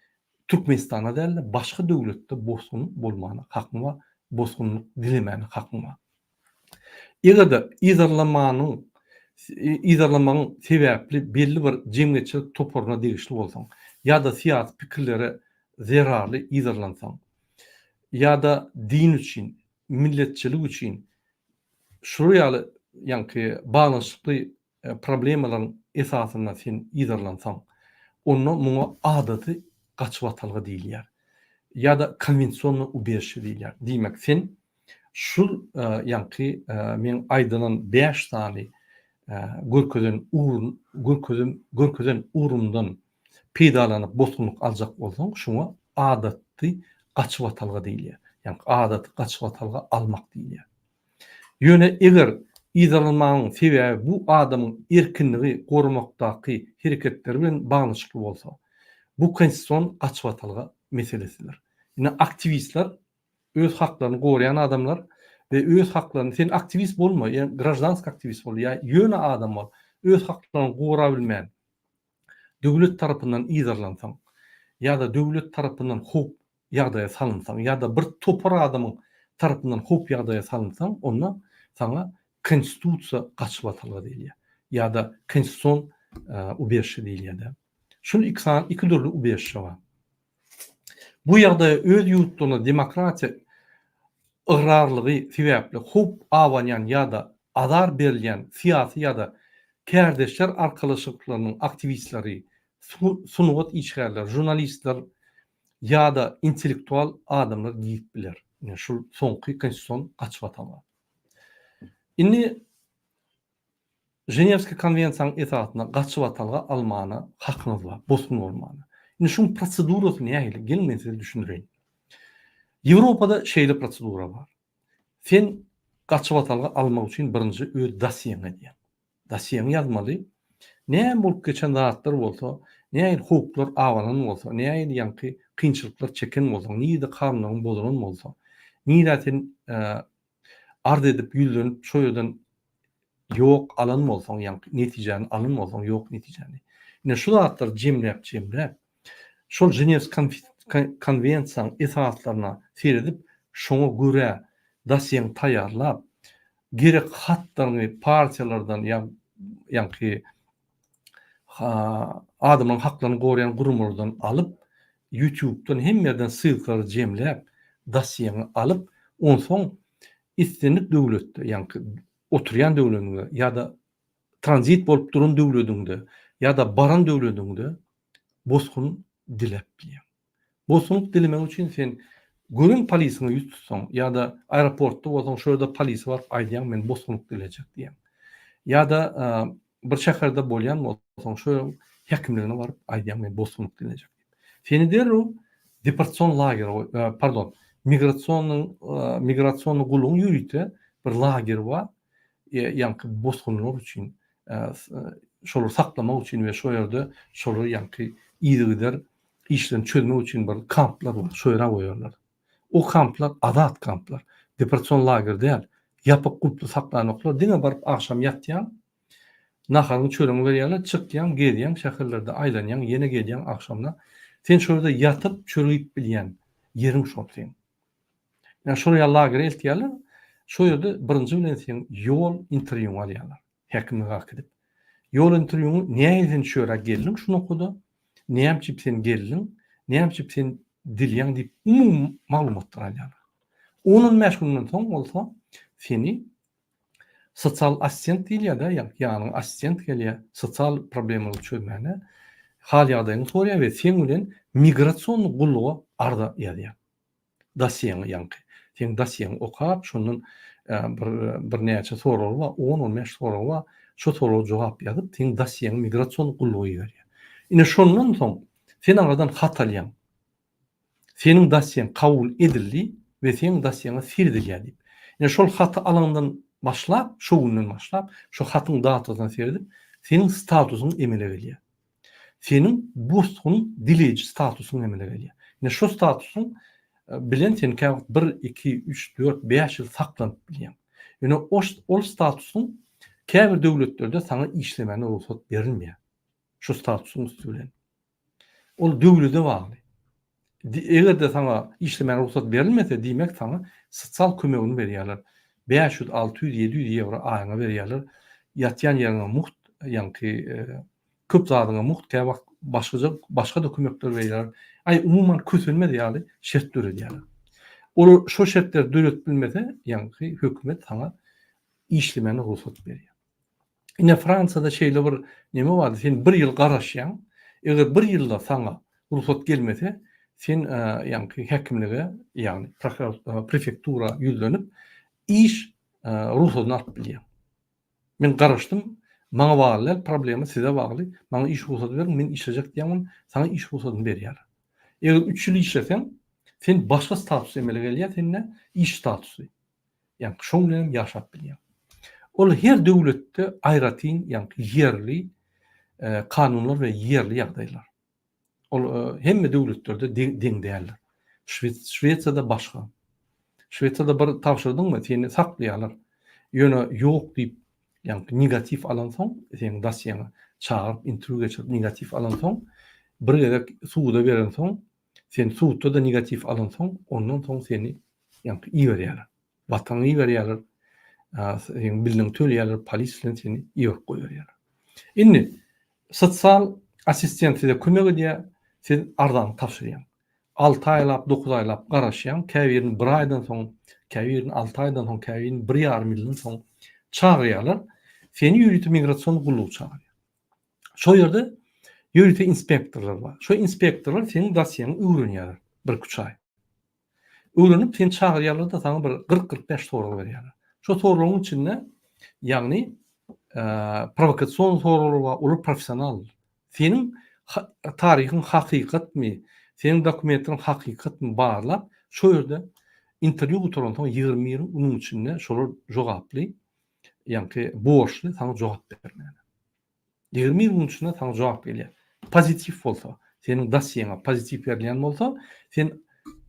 Türkmenistanda däl-de başga döwletde bosgun bolmana hakyň bar, bosgunlyk dilemäne hakyň bar. Eger-de yzarlamanyň yzarlamagyň sebäpli belli bir jemgyýetçilik toparyna degişli bolsaň ýa-da syýasy pikirlere zerarly yzarlansaň ýa-da din üçin, milletçilik üçin şular ýaly ýaňky baglanyşykly problemalaryň esasynda sen yzarlansaň, onda muňa adaty gaçybatalga diýilýär. Ýa-da konwensionnyý ubežişe diýilýär. Diýmek, sen şul ýaňky meň aýdylan bäş sany görkezen ugrun görkezen görkezen ugrumdan. peýdalanyp bosgunlyk aljak bolsaň, şuňa adaty gaçybatalga diýilýär. Ýagny adaty gaçybatalga almak diýilýär. Ýöne eger yzarlanmagyň sebäbi bu adamyň erkinligi goramakdaky hereketleri bilen baglanyşykly bolsa, bu konstitusion gaçybatalga meselesidir. Ine aktiwistler öz haklaryny goraýan adamlar we öz haklaryny sen aktiwist bolma, ýa graždanski aktiwist bol, ýa ýöne adam bol, öz haklaryňy gorabilmän döwlet tarapyndan yzarlansaň ýa-da döwlet tarapyndan howp ýagdaýa salynsaň ýa-da bir topar adamyň tarapyndan howp ýagdaýa salynsaň, onda saňa konstitusiýa gaçybatalga diýilýär ýa-da konstitusion ubežişe diýilýär-de. Şul iki sany iki dürli ubežişe bar. Bu ýagdaýa öz ýurtlarynda demokratiýa ygrarlygy sebäpli howp abanýan ýa-da azar berilýän syýasy ýa-da kärdeşler arkalaşyklarynyň aktiwistleri, sungat işgärleri, žurnalistler ýa-da intellektual adamlar girip biler. Ine şul soňky konstitusion gaçybatalga. Indi Ženewski konwensiýanyň esasynda gaçybatalga almana hakyňyz bar, bosgun bolmana. Indi şuň prosedurasy nähili? Geliň men size düşündireýin. Ýewropada şeýle prosedura bar. Sen gaçybatalga almak üçin birinji öz dosýeňi edýäň. Dosýeňi ýazmaly. Näme bolup geçen zatlar bolsa, nähili howplar abanan bolsa, nähili ýaňky kynçylyklar çeken bolsaň, nirede kanunlaryň bozulan bolsa, nirä sen arz edip ýüzlenip şo ýerden ýok alan bolsaň ýaňky netijäni alan bolsaň ýok netijäni. Ine şu zatlary jemläp jemläp şol Ženewski konwensiýanyň esaslaryna seredip şoňa görä dosýeňi taýýarlap gerek hatlaryňy partiýalardan ýa ýaňky adamlaryň haklaryny goraýan guramalardan alyp, ýutubdan hemme ýerden ssylkalary jemläp, dosýeňi alyp, onsoň islendik döwletde, ýaňky oturýan döwletiňde ýa-da tranzit bolup duran döwletiňde ýa-da baran döwletiňde bosgun diläp bilýäň. Bosgunlyk dilemek üçin sen gören polisiňe ýüz tutsaň ýa-da aeroportda bolsaň şo ýerde polise baryp aýdýaň men bosgunlyk dilejek diýýäň. Ýa-da bir şäherde bolýan bolsaň şo ýeriň häkimligine baryp aýdýaň men bosgunlyk dilejek diýip. Seni derrew deportasion lagere pardon migrasionnyň migrasionnyý gullugyň ýörite bir lageri bar ýaňky bosgunlar üçin şolary saklamak üçin we şo ýerde şolary ýaňky yzygider işlerini çözmek üçin bir kamplar bar, şo ýere goýarlar. O kamplar azat kamplar. Deportasion lager däl. Ýapyk gulply saklanoklar, diňe baryp agşam ýatýaň, naharyňy çöregiňi berýärler, çykýaň, gezýäň, şäherlerde aýlanýaň, ýene gelýäň agşamyna. Sen şo ýerde ýatyp, çörek iýip bilýän ýeriň şol seň. Ýa şol ýaly lagere eltýärler, şo ýerde birinji bilen seň ýol interwýuňy alýarlar. Häkimlige äkidip. Ýol interwýuňy nähili sen şu ýere geldiň şu nokada, näme üçin sen geldiň, näme üçin sen dilýäň diýip umumy maglumatlar alýarlar. On-on bäş günden soň bolsa seni sosial assistent diýilýär-de, ýanyňa assistent gelýär, sosial problemalary çözmäne, hal-ýagdaýyňy soraýar we seň bilen migrasionnyý gulluga arza ýazýar. Dosýeňi ýaňky. Seň dosýeňi okap, şondan bir birnäçe soragy bar, on-on bäş soragy bar. Şo soraga jogap ýazyp, seň dosýeňi migrasion gulluga iberýär. Ine şondan soň sen aňyrdan hat alýaň. Seniň dosýeň kabul edildi we seň dosýeňe seredilýär diýip. Ine şol haty alaňdan başlap, şo günden başlap, şo hatyň datasyna seredip, seniň statusyň emele gelýär. Seniň bosgun dileýji statusyň emele gelýär. Ine şo statusyň bilen sen käwagt bir, iki, üç, dört, bäş ýyl saklanyp bilýäň. Ýöne ol statusyň käbir döwletlerde saňa işlemäne rugsat berilmeýär. Şo statusyň üsti bilen. Ol döwlede bagly. Eger-de saňa işlemäge rugsat berilmese, diýmek saňa sosial kömegini berýärler. 500, 600, 700 ýewro aýyňa berýärler. Ýatýan ýeriňe mugt, ýaňky köp zadyňa mugt, käwagt başgaja başga-da kömekler berýärler. Aý, umuman kösenmez ýaly şert döredýärler. Olar şo şertleri döredip bilmese, ýaňky hökümet saňa işlemäne rugsat berýär. Ine Fransiýada şeýle bir neme bardy, sen bir ýyl garaşýaň, eger bir ýylda saňa rugsat gelmese, sen ýaňky häkimlige, ýagny prefektura ýüzlenip, iş rugsadyny alyp bilýäň. Men garaşdym. Maňa bagly däl, problema size bagly. Maňa iş rugsady beriň, men işlejek diýýäň ony, saňa iş rugsadyny berýärler. Eger üç ýyl işleseň, sen başga status emele gelýär sende, iş statusy. Ýaňky şoň bilen hem ýaşap bilýäň. Ol her döwletde aýratyn ýaňky ýerli kanunlar we ýerli ýagdaýlar. Ol hemme döwletlerde deň däldir. Şwesiýada başga. Şwesiýada bir tabşyrdyňmy, seni saklaýarlar. Ýöne ýok diýip, ýagny negatiw alansoň, seniň dosýeňe çagyryp interwýu geçirip negatiw alansoň, bir gezek suda berensoň, sen sudda-da negatiw alansoň, ondan soň seni ýagny iberýärler. Watanyňa iberýärler, seň biliniňi töleýärler, polis bilen seni iberip goýberýärler. Indi sosial assistent size kömek edýär, siz arzany tabşyrýaň. Alty aýlap, dokuz aýlap garaşýaň, käbirini bir aýdan soň, käbirini alty aýdan soň, käbirini bir ýarym ýyldan soň çagyrýarlar. Seni ýörite migrasion gullugy çagyrýar. Şo ýerde ýörite inspektorlar bar. Şo inspektorlar seniň dosýeňi öwrenýärler bir-üç aý. Öwrenip seni çagyrýarlar-da saňa bir 40-45 sorag berýärler. Şo soraglaryň içinde ýagny prowokasion soraglar bar, olar professional. Seniň taryhyň hakykatmy, seniň dokumentleriň hakykatmy barlap, şo ýerde interwýu gutaransoň 21 günüň içinde şolar jogaply, ýaňky borçly saňa jogap bermäne. 21 gün içinde saňa jogap gelýär. Pozitiw bolsa, seniň dosýeňe pozitiw berilýän bolsa, sen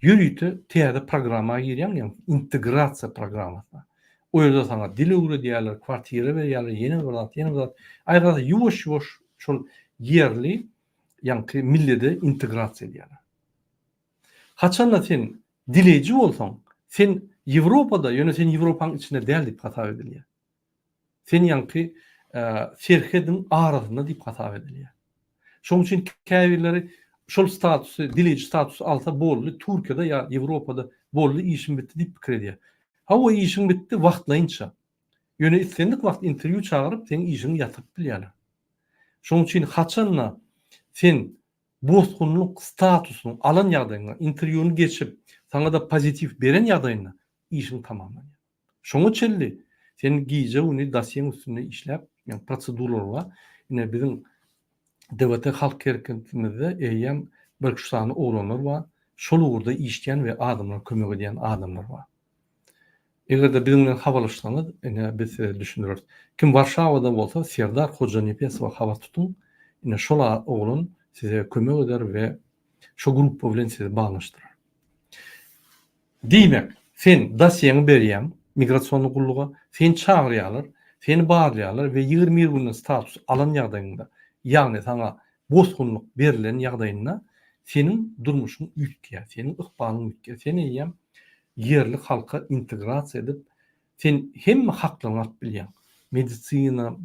ýörite täze programma girýäň, ýagny integrasiýa programmasyna. O ýerde saňa dil öwredýärler, kwartira berýärler, ýene bir zat, ýene bir zat. Aýratyn ýuwaş-ýuwaş şol ýerli, ýaňky millede integrasiýa edýärler. Haçanda sen dileýji bolsaň, sen Ýewropada, ýöne sen Ýewropanyň içinde däl diýip hasap edilýär. Sen ýaňky serhediň arasynda diýip hasap edilýär. Şonuň üçin käbirleri şol statusy, dileýji statusy alsa boldy, Türkiýede ýa Ýewropada boldy, işim bitdi diýip pikir edýär. Hawa, işiň bitdi wagtlaýynça. Ýöne islendik wagt interwýu çagyryp, seň işiňi ýatyryp bilýärler. Şonuň üçin haçanda sen bosgunlyk statusyny alan ýagdaýyňda, interwýuny geçip, saňa-da pozitiw beren ýagdaýynda işiň tamamlanýar. Şoňa çenli sen gije-gündiz dosýeň üstünde işläp, ýagny proseduralar bar. Ine biziň DWT halk hereketimizde eýýäm birküç sany oglanlar bar. Şol ugurda işleýän we adamlara kömek edýän adamlar bar. Eger-de biziň bilen habarlaşsaňyz, ine biz size düşündireris. Kim Warşawada bolsa Serdar Hojanepesowa habar tutuň. Ine şol oglan size kömek eder we şo gruppa bilen sizi baglanyşdyrar. Diýmek, sen dosýeňi berýäň migrasionny gulluga, seni çagyrýarlar, seni barlaýarlar we 21 günden status alan ýagdaýyňda, ýagny saňa bosgunlyk berlen ýagdaýynda seniň durmuşyň üýtgeýär, seniň ykbalyň üýtgeýär. Sen eýýäm ýerli halka integrasiýa edip, sen hemme haklaryňy alyp bilýäň. Medisina,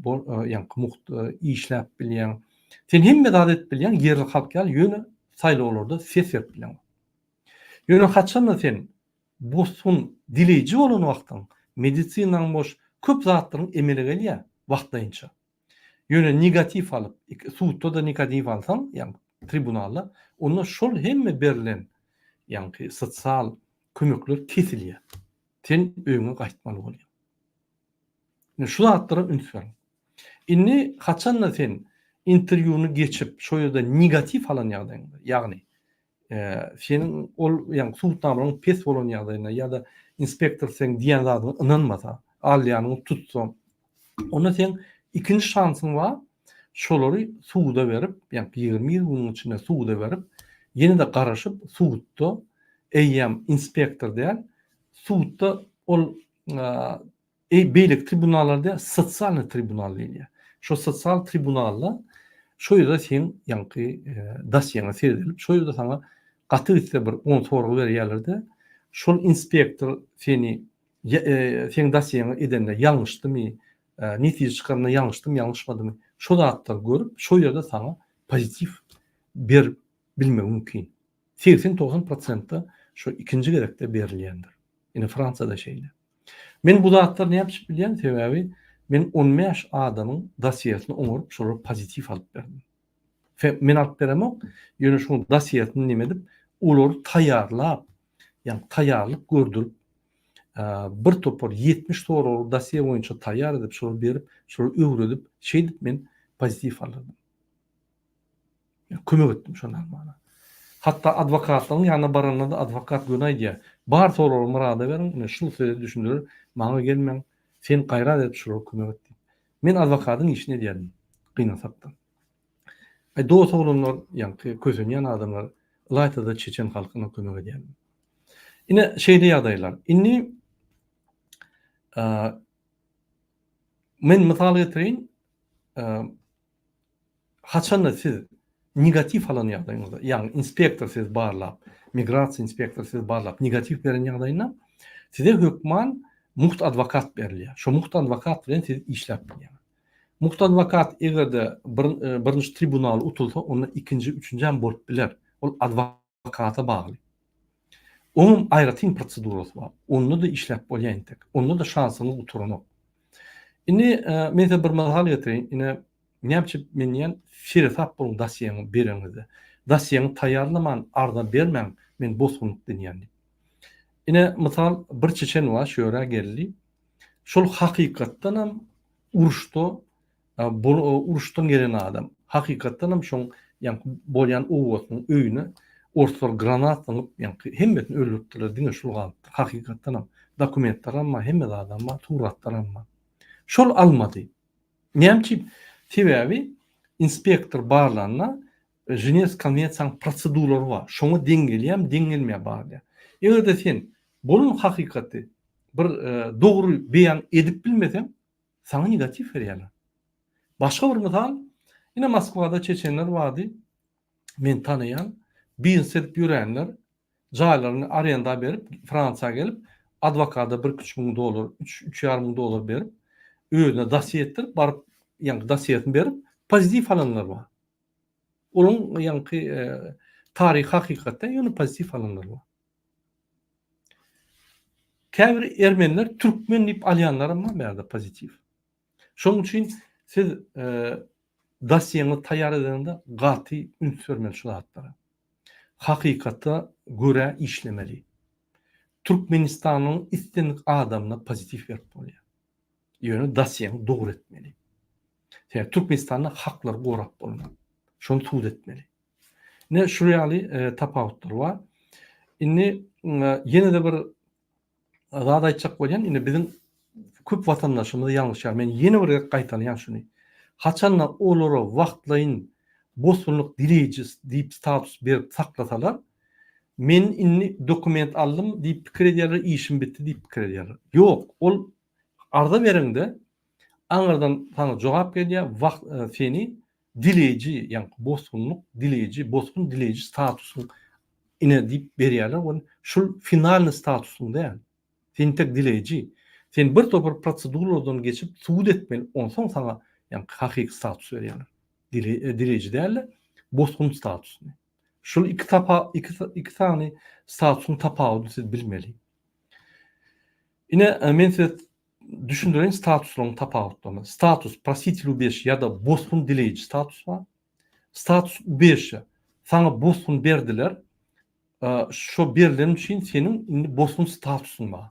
ýaňky mugt işläp bilýäň. Sen hemme zat edip bilýäň ýerli halk ýaly, ýöne saýlawlarda ses berip bileňok. Ýöne haçanda sen bosgun dileýji bolan wagtyň medisinaň boş köp zatlaryň emele gelýär wagtlaýynça. Ýöne negatiw alyp, sudda-da negatiw alsaň, ýagny tribunalda, onda şol hemme berlen ýaňky sosial kömekler kesilýär. Sen öýüňe gaýtmaly bolýaň. Indi şu zatlara üns beriň. Indi haçanda sen interwýuny geçip, şo ýerde negatiw alan ýagdaýyňda, ýagny seniň ol ýagny subutnamalaryň pes bolan ýagdaýynda ýa-da inspektor seň diýen zadyňa ynanmasa, alýanyňy tutsa, onda seň ikinji şansyň bar, şolary suda berip, ýagny 21 günüň içinde suda berip, ýene-de garaşyp sudda eýýäm inspektor däl, sudda ol Eý beýleki tribunallar däl, sosialnyý tribunal diýilýär. Şo sosial tribunalda şo ýerde seň ýaňky dosýeňe seredilip, şo ýerde saňa gaty gitse bir on sorag berýärler-de, şol inspektor seni seň dosýeňi edende ýalňyşdymy, netije çykaranda ýalňyşdymy, ýalňyşmadymy, şo zatlary görüp, şo ýerde saňa pozitiw berip bilmegi mümkin. 80-90 prosentde şo ikinji gezekde berilýändir. Ine Fransiýada şeýle. Men bu zatlary näme üçin bilýän? Sebäbi men 15 adamyň dosýesini oňaryp, şolara pozitiw alyp berdim. Men alyp beremok, ýöne şoň dosýesini neme edip, olary taýýarlap, ýagny taýýarlyk gördürip, bir topar 70 soragy dosýe boýunça taýýar edip, şolary berip, şolary öwredip, şeýdip men pozitiw aldyrdym. Kömek etdim şony almana. Hatda adwokatlaryň ýanyna baranda-da adwokat göni aýdýar, Bar soragy Myrada beriň, ine şul size düşündirer, maňa gelmäň, sen gaýrat edip şulara kömek et diýip. Men adwokadyň işini edýärdim, gynansakda. Aý dos oglanlar, ýaňky kösenýän adamlar, ylaýta-da çeçen halkyna kömek edýärdim. Ine şeýle ýagdaýlar. Indi men mysal getireýin, Haçanda siz negatiw alan ýagdaýyňyzda, ýagny inspektor sizi barlap, migrasiýa inspektory sizi barlap negatiw beren ýagdaýynda size hökman mugt adwokat berilýär. Şo mugt adwokat bilen siz işläp bilýäňiz. Mugt adwokat eger-de bir birinji tribunal utulsa, onda ikinji, üçünjem bolup biler. Ol adwokata bagly. Oňam aýratyn prosedurasy bar. Onda-da işläp bolýar entek. Onda-da şansyňyz gutaranok. Indi men size bir mysal getireýin. Ine, näme üçin men diýýän, seresap boluň dosýeňi bereňizde. Dosýeňi taýýarlaman arza bermäň, men bosgunlyk diýýän diýip. Ine, mysal, bir çeçen bar, şu ýere geldi. Şol hakykatdanam uruşda uruşdan gelen adam. Hakykatdanam şoň ýaňky bolýan obasynyň öýüne orslar granat zyňyp ýaňky hemmesini öldüripdirler diňe şul galypdyr. Hakykatdanam dokumentleram bar hemme zadam bar suratlaram bar. Şol almady. Näme üçin? Sebäbi inspektor barlanda Ženews konwensiýanyň proseduralary bar. Şoňa deň gelýärmi deň gelmeýär barlaýar. Eger-de sen bolan hakykaty bir dogry beýan edip bilmeseň Saňa negatiw berýärler. Başga bir mysal, ine Moskwada çeçenler bardy, men tanaýan, biznes edip ýörenler, jaýlaryny arenda berip, Fransiýa gelip, adwokata bir-iki-üç müň dollar, üç, üç ýarym müň dollar berip, özüne dosýe etdirip, baryp, ýaňky dosýesini berip, pozitiw alanlar bar. Olaryň ýaňky taryhy hakykatda ýöne pozitiw alanlar bar. Käbir ermeniler türkmen diýip alýanlaram bar bärde pozitiw. Şonuň üçin siz dosýeňizi taýýar edeniňde gaty üns bermeli şu zatlara. Hakykata görä işlemeli. Türkmenistanyň islendik adamyna pozitiw berip bolýar. Ýöne dosýeňi dogry etmeli. Sebäbi Türkmenistanda haklary gorap bolmaz. Şony subut etmeli. Ine şu ýaly e, tapawutlar bar. Indi ýene-de bir zat aýtjak bolýan, indi biziň köp watandaşymyz ýalňyşýar. Men ýene bir gezek gaýtalaýan şuny. Haçanda olara wagtlaýyn bosgunlyk dileýji diýip status berip saklasalar, men indi dokument aldym diýip pikir edýärler, işim bitdi diýip pikir edýärler. Ýok, ol arza bereňde aňyrdan saňa jogap gelýär, wagt e, seni dileýji, ýagny bosgunlyk dileýji, bosgun dileýji statusyň ine diýip berýärler, ol şul finalnyý statusyň däl. Sen tek dileýji. Sen bir topar proseduralardan geçip subut etmeli, onsoň saňa ýagny hakyky status berýärler. Dile, dileýji däl-de, bosgun statusyny. Şul iki tapa iki iki sany statusyň tapawudyny siz bilmeli. Ine, men size Düşündireýin statuslaryň tapawutlaryny. Status prositel ubežişe ýa-da bosgun dileýji status bar. Status ubežişe saňa bosgun berdiler. Şo berlen üçin seniň indi bosgun statusyň bar.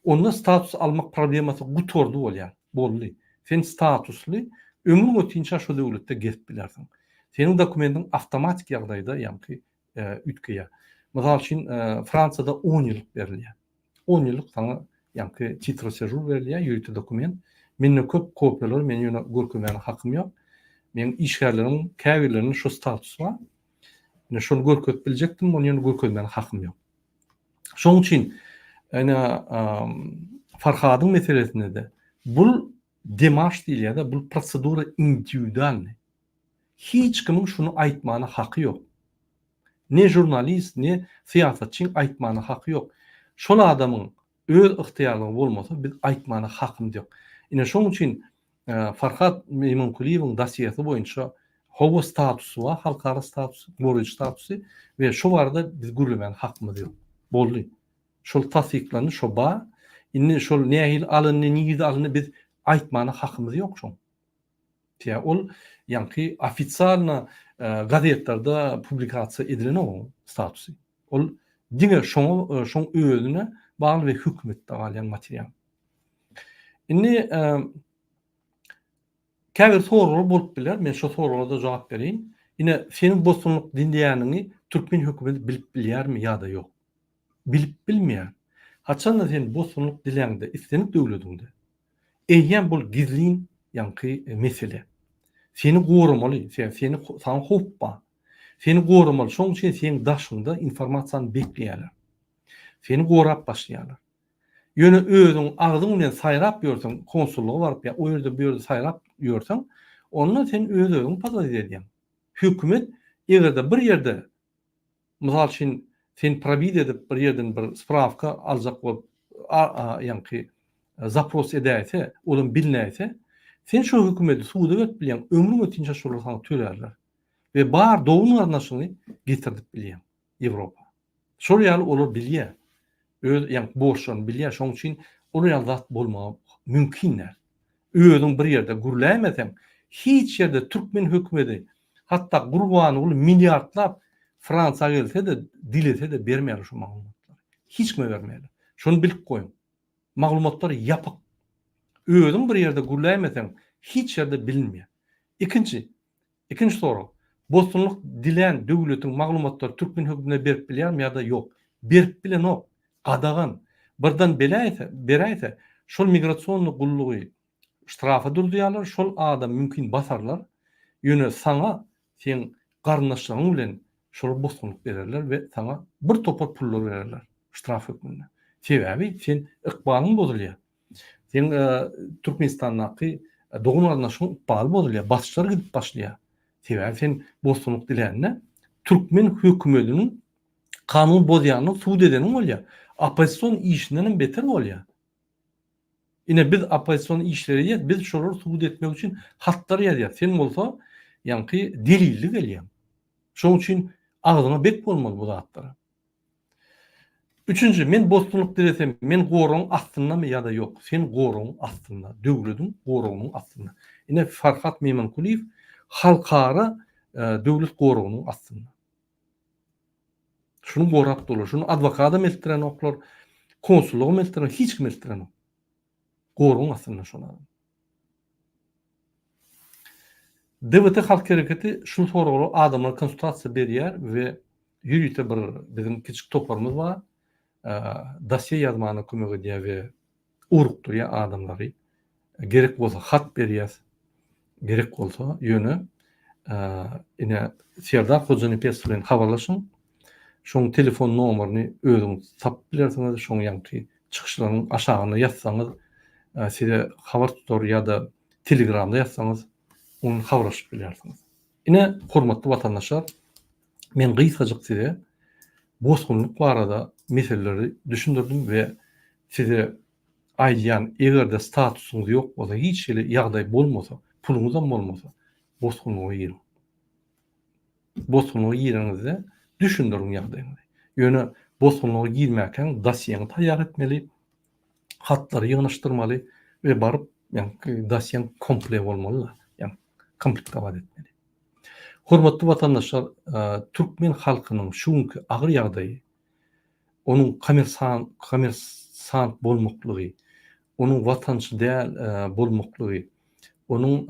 Onda status almak problemasy gutardy bolýar. Boldy. Sen statusly ömrüň ötinçä şo döwletde gezip bilersiň. Seniň dokumentiň awtomatik ýagdaýda ýaňky üýtgeýär. Mysal üçin Fransiýada on ýyllyk berilýär. On ýyllyk saňa ýaňky titre sežur berilýär, ýörite dokument. Mende köp kopiýalar, men ýöne görkezmäne hakym ýok. Meň işgärleriň käbirlerinde şo status bar. Ine şony görkezip biljekdim, ony ýöne görkezmäne hakym ýok. Şonuň üçin ine Farhadyň meselesinde-de bul demarş diýilýär-de, bul prosedura indiwidualnyý. Hiç kimiň şuny aýtmana haky ýok. Ne žurnalist, ne syýasatçyň aýtmana haky ýok. Şol adamyň öz ygtyýarlygy bolmasa biz aýtmana hakymyz ýok. Ine şoň üçin Farhat Meýmunkulyýewiň dosýesi boýunça hawa statusy bar, halkara statusy, goraýjy statusy we şo barada biz gürlemäne hakymyz ýok. Boldy. Şol tassyklandy, şo bar. Indi şol nähili alyndy, nirde alyndy biz aýtmana hakymyz ýok şoň. Tä ol ýaňky ofitsialno gazetlerde publikasiýa edilenok oň statusy. Ol diňe şoňa şoň özüne bagly we hökümetde galýan material. Indi käbir soraglar bolup biler, men şo soraglara-da jogap bereýin. Ine, seniň bosgunlyk dileýäniňi türkmen hökümeti bilip bilýärmi ýa-da ýok? Bilip bilmeýär. Haçanda sen bosgunlyk diläňde islendik döwlediňde, eýýäm bul gizlin ýaňky mesele. Seni goramaly, sebäbi seni saňa howp bar. Seni goramaly, şoň üçin seň daşyňda informasiýany bekleýärler. Seni gorap başlaýarlar. Ýöne özüň agzyň bilen saýrap ýörseň, konsullyga baryp ýa o ýerde bu ýerde saýrap ýörseň, onda sen öz-özüňi podwodit edýäň. Hökümet eger-de bir ýerde, mysal üçin, sen probit edip bir ýerden bir sprawka aljak bolup, ýaňky zapros edäýse, olam bilnäýse, sen şo hökümeti suda berip bilýäň, ömrüň ötinçä şolar saňa tölärler. We bar dogan-garyndaşyňy getirdip bilýäň Ýewropa. Şol ýaly olar bilýär. Öz ýaňky borçlaryny bilýär. Şonuň üçin olar ýaly zat bolmagy mümkin däl. Özüň bir ýerde gürläýmeseň, hiç ýerde türkmen hökümeti, hatda Gurbanguly milliardlap Fransiýa gelse-de, dilese-de bermeýärler şu maglumatlary. Hiç kime bermeýärler. Şony bilip goýuň. Maglumatlar ýapyk. Özüň bir ýerde gürläýmeseň, hiç ýerde bilinmeýär. Ikinji, Ikinji sorag. Bosgunlyk dilän döwletiň maglumatlary türkmen hökümine berip bilýärmi ýa-da ýok? Berip bilenok. Gadagan. Birden beläýse, beräýse, şol migrasionnyý gullugy ştrafa durdurýarlar, şol adam mümkin basarlar, ýöne saňa seň garyndaşlaryň bilen şolar bosgunlyk bererler we saňa bir topar pullar bererler ştraf hökmünde. Sebäbi sen ykbalyň bozulýar. Seň Türkmenistandaky dogan-garyndaşyň ykbaly bozulýar, basyşlar gidip başlaýar. Sebäbi sen bosgunlyk dilände türkmen hökümediniň kanun bozýanyny sud edeniň bolýar. Oppozision işinden hem beter bolýar. Ine biz oppozision işleri edýäs, biz şolary subut etmek üçin hatlar ýazýas. Sen bolsa ýaňky delilli gelýäň. Şonuň üçin agzyňa bek bolmaly bu zatlara. Üçünji, men bosgunlyk dilesem, men goragyň astyndamy ýa-da ýok? Sen goragyň astynda, döwlediň goragynyň astynda. Ine, Farhat Meýmankulyýew halkara döwlet goragynyň astynda. Şuny gorap durlar. Şuny adwokadam eltdirenoklar, konsullygam eltdirenok, hiç kim eltdirenok. Goragyň astynda şol adam. DWT Halk Hereketi şu soraglara adamlara konsultasiýa berýär we ýörite bir biziň kiçik toparymyz bar. Dosýe ýazmana kömek edýär we ugrukdyrýar adamlary. Gerek bolsa hat berýäs. Gerek bolsa ýöne ine Serdar Hojanepesow bilen habarlaşyň. Şoň telefon nomerini özüňiz tapyp bilersiňiz. Şoň ýaňky çykyşlaryň aşagyna ýazsaňyz size habar tutar ýa-da telegramda ýazsaňyz ony habarlaşyp bilersiňiz. Ine hormatly watandaşlar men gysgajyk size bosgunlyk barada meseleleri düşündirdim we size aýdýan eger-de statusyňyz ýok bolsa hiç hili ýagdaý bolmasa puluňyzam bolmasa bosgunlyga giriň. Bosgunlyga gireniňizde düşündiriň ýagdaýyňyzy. Ýöne bosgunlyga girmäkäň dosýeňi taýýar etmeli, hatlary ýygnaşdyrmaly we baryp ýaňky dosýeň komple bolmaly-da, ýagny komplektowat etmeli. Hormatly watandaşlar, türkmen halkynyň şu günki agyr ýagdaýy, onuň kommersan kommersant bolmaklygy, onuň watançy däl bolmaklygy, onuň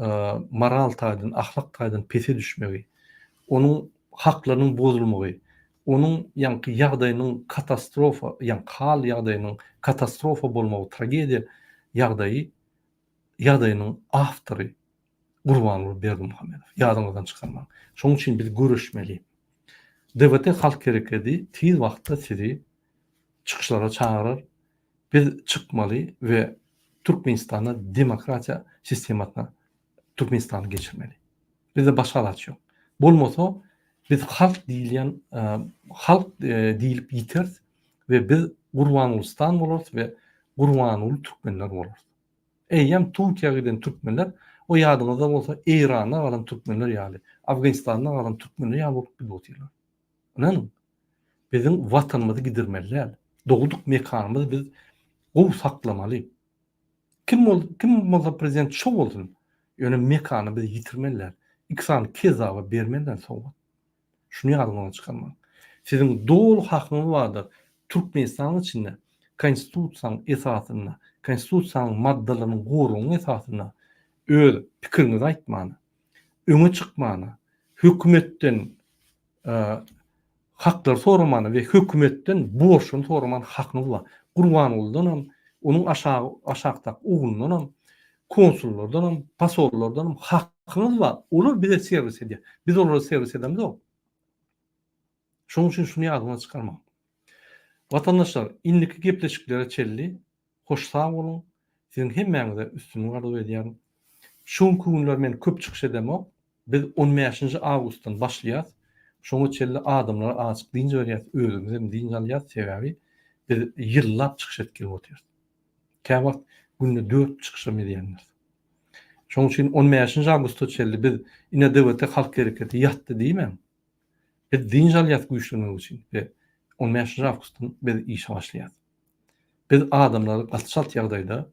moral taýdan, ahlak taýdan pese düşmegi, onuň haklarynyň bozulmagy, onuň ýaňky ýagdaýynyň katastrofa, ýaňky hal ýagdaýynyň katastrofa bolmagy, tragediýa ýagdaýy, ýagdaýynyň awtory Gurbanguly Berdimuhamedow. Ýadyňyzdan çykarmaň. Şonuň üçin biz göreşmeli. DWT Halk Herekedi tiz wagtda sizi çykyşlara çagyrar. Biz çykmaly we Türkmenistanda demokratiýa sistemasyna Türkmenistany geçirmeli. Bizde başga alaç ýok. Bolmasa biz halk diýilýän halk diýilip ýiteris we biz Gurbangulustan bolarys we Gurbanguly türkmenler bolarys. Eýýäm Türkiýä giden türkmenler o ýadyňyzda bolsa Eýranda galan türkmenler ýaly, Afganistanda galan türkmenler ýaly bolup gidip otyrlar. Ynanyň, biziň Watanymyzy gidirmeli däl. Dogduk mekanymyzy biz gowy saklamaly. Kim bol, kim bolsa prezident şo bolsun. Ýöne mekany biz ýitirmeli däl. Iki sany kezzaba bermeli däl sowgat. Şuny ýadyňyzdan çykarmaň. Siziň doly hakyňyz bardyr. Türkmenistanyň içinde. Konstitusiýanyň esasynda, Konstitusiýanyň maddalarynyň goragynyň esasynda öz pikiriňizi aýtmana, öňe çykmana, hökümetden haklary soramana we hökümetden borçlaryny soramana hakyňyz bar. Gurbangulydanam, onuň aşagy aşakdaky oglundanam, konsullardanam, posollardanam hakyňyz bar. Olar bize serwis edýär. Biz olara serwis edemzok. Şonuň üçin şuny ýadyňyzdan çykarmaň. Watandaşlar, indiki gepleşiklere çenli hoş sag boluň. Siziň hemmäňize üstünlik arzuw edýärin. Şu günki günler men köp çykyş edemok. Biz on bäşinji awgustdan başlaýas. Şoňa çenli adamlara azajyk dynç berýäs, özümiz hem dynç alýas, sebäbi biz ýyllap çykyş edip gelip otyrys. Käwagt günde dört çykyşam edýändiris. Şonuň üçin on bäşinji awgusta çenli biz ine DWT halk hereketi ýatdy diýmäň. Biz dynç alýas güýçlenmek üçin we on bäşinji awgustdan biz işe başlaýas. Biz adamlary gaty çalt ýagdaýda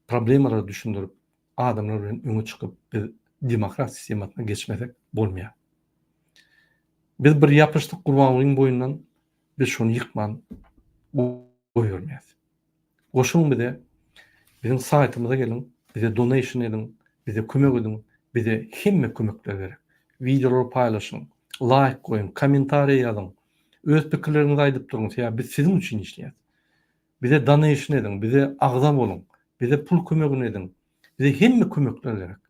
problemalary düşündirip, adamlar bilen öňe çykyp biz demokrat sistemasyna geçmesek bolmaýar. Biz bir ýapyşdyk Gurbangulyň boýundan biz şony ýykman goýbermeýäs. Goşulyň bize, biziň saýtymyza geliň, bize donation ediň, bize kömek ediň, bize hemme kömekler gerek. Wideolary paýlaşyň, laýk goýuň, kommentariýa ýazyň, öz pikirleriňizi aýdyp duruň, sebäbi biz siziň üçin işleýäs. Bize donation ediň, bize agza boluň, bize pul kömegini ediň. Bize hemme kömekler gerek.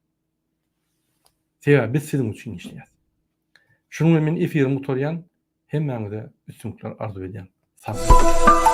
Sebäbi biz siziň üçin işleýäs. Şunuň bilen men efirimi gutarýan. Hemmäňize üstünlikler arzuw edýän. Sag boluň.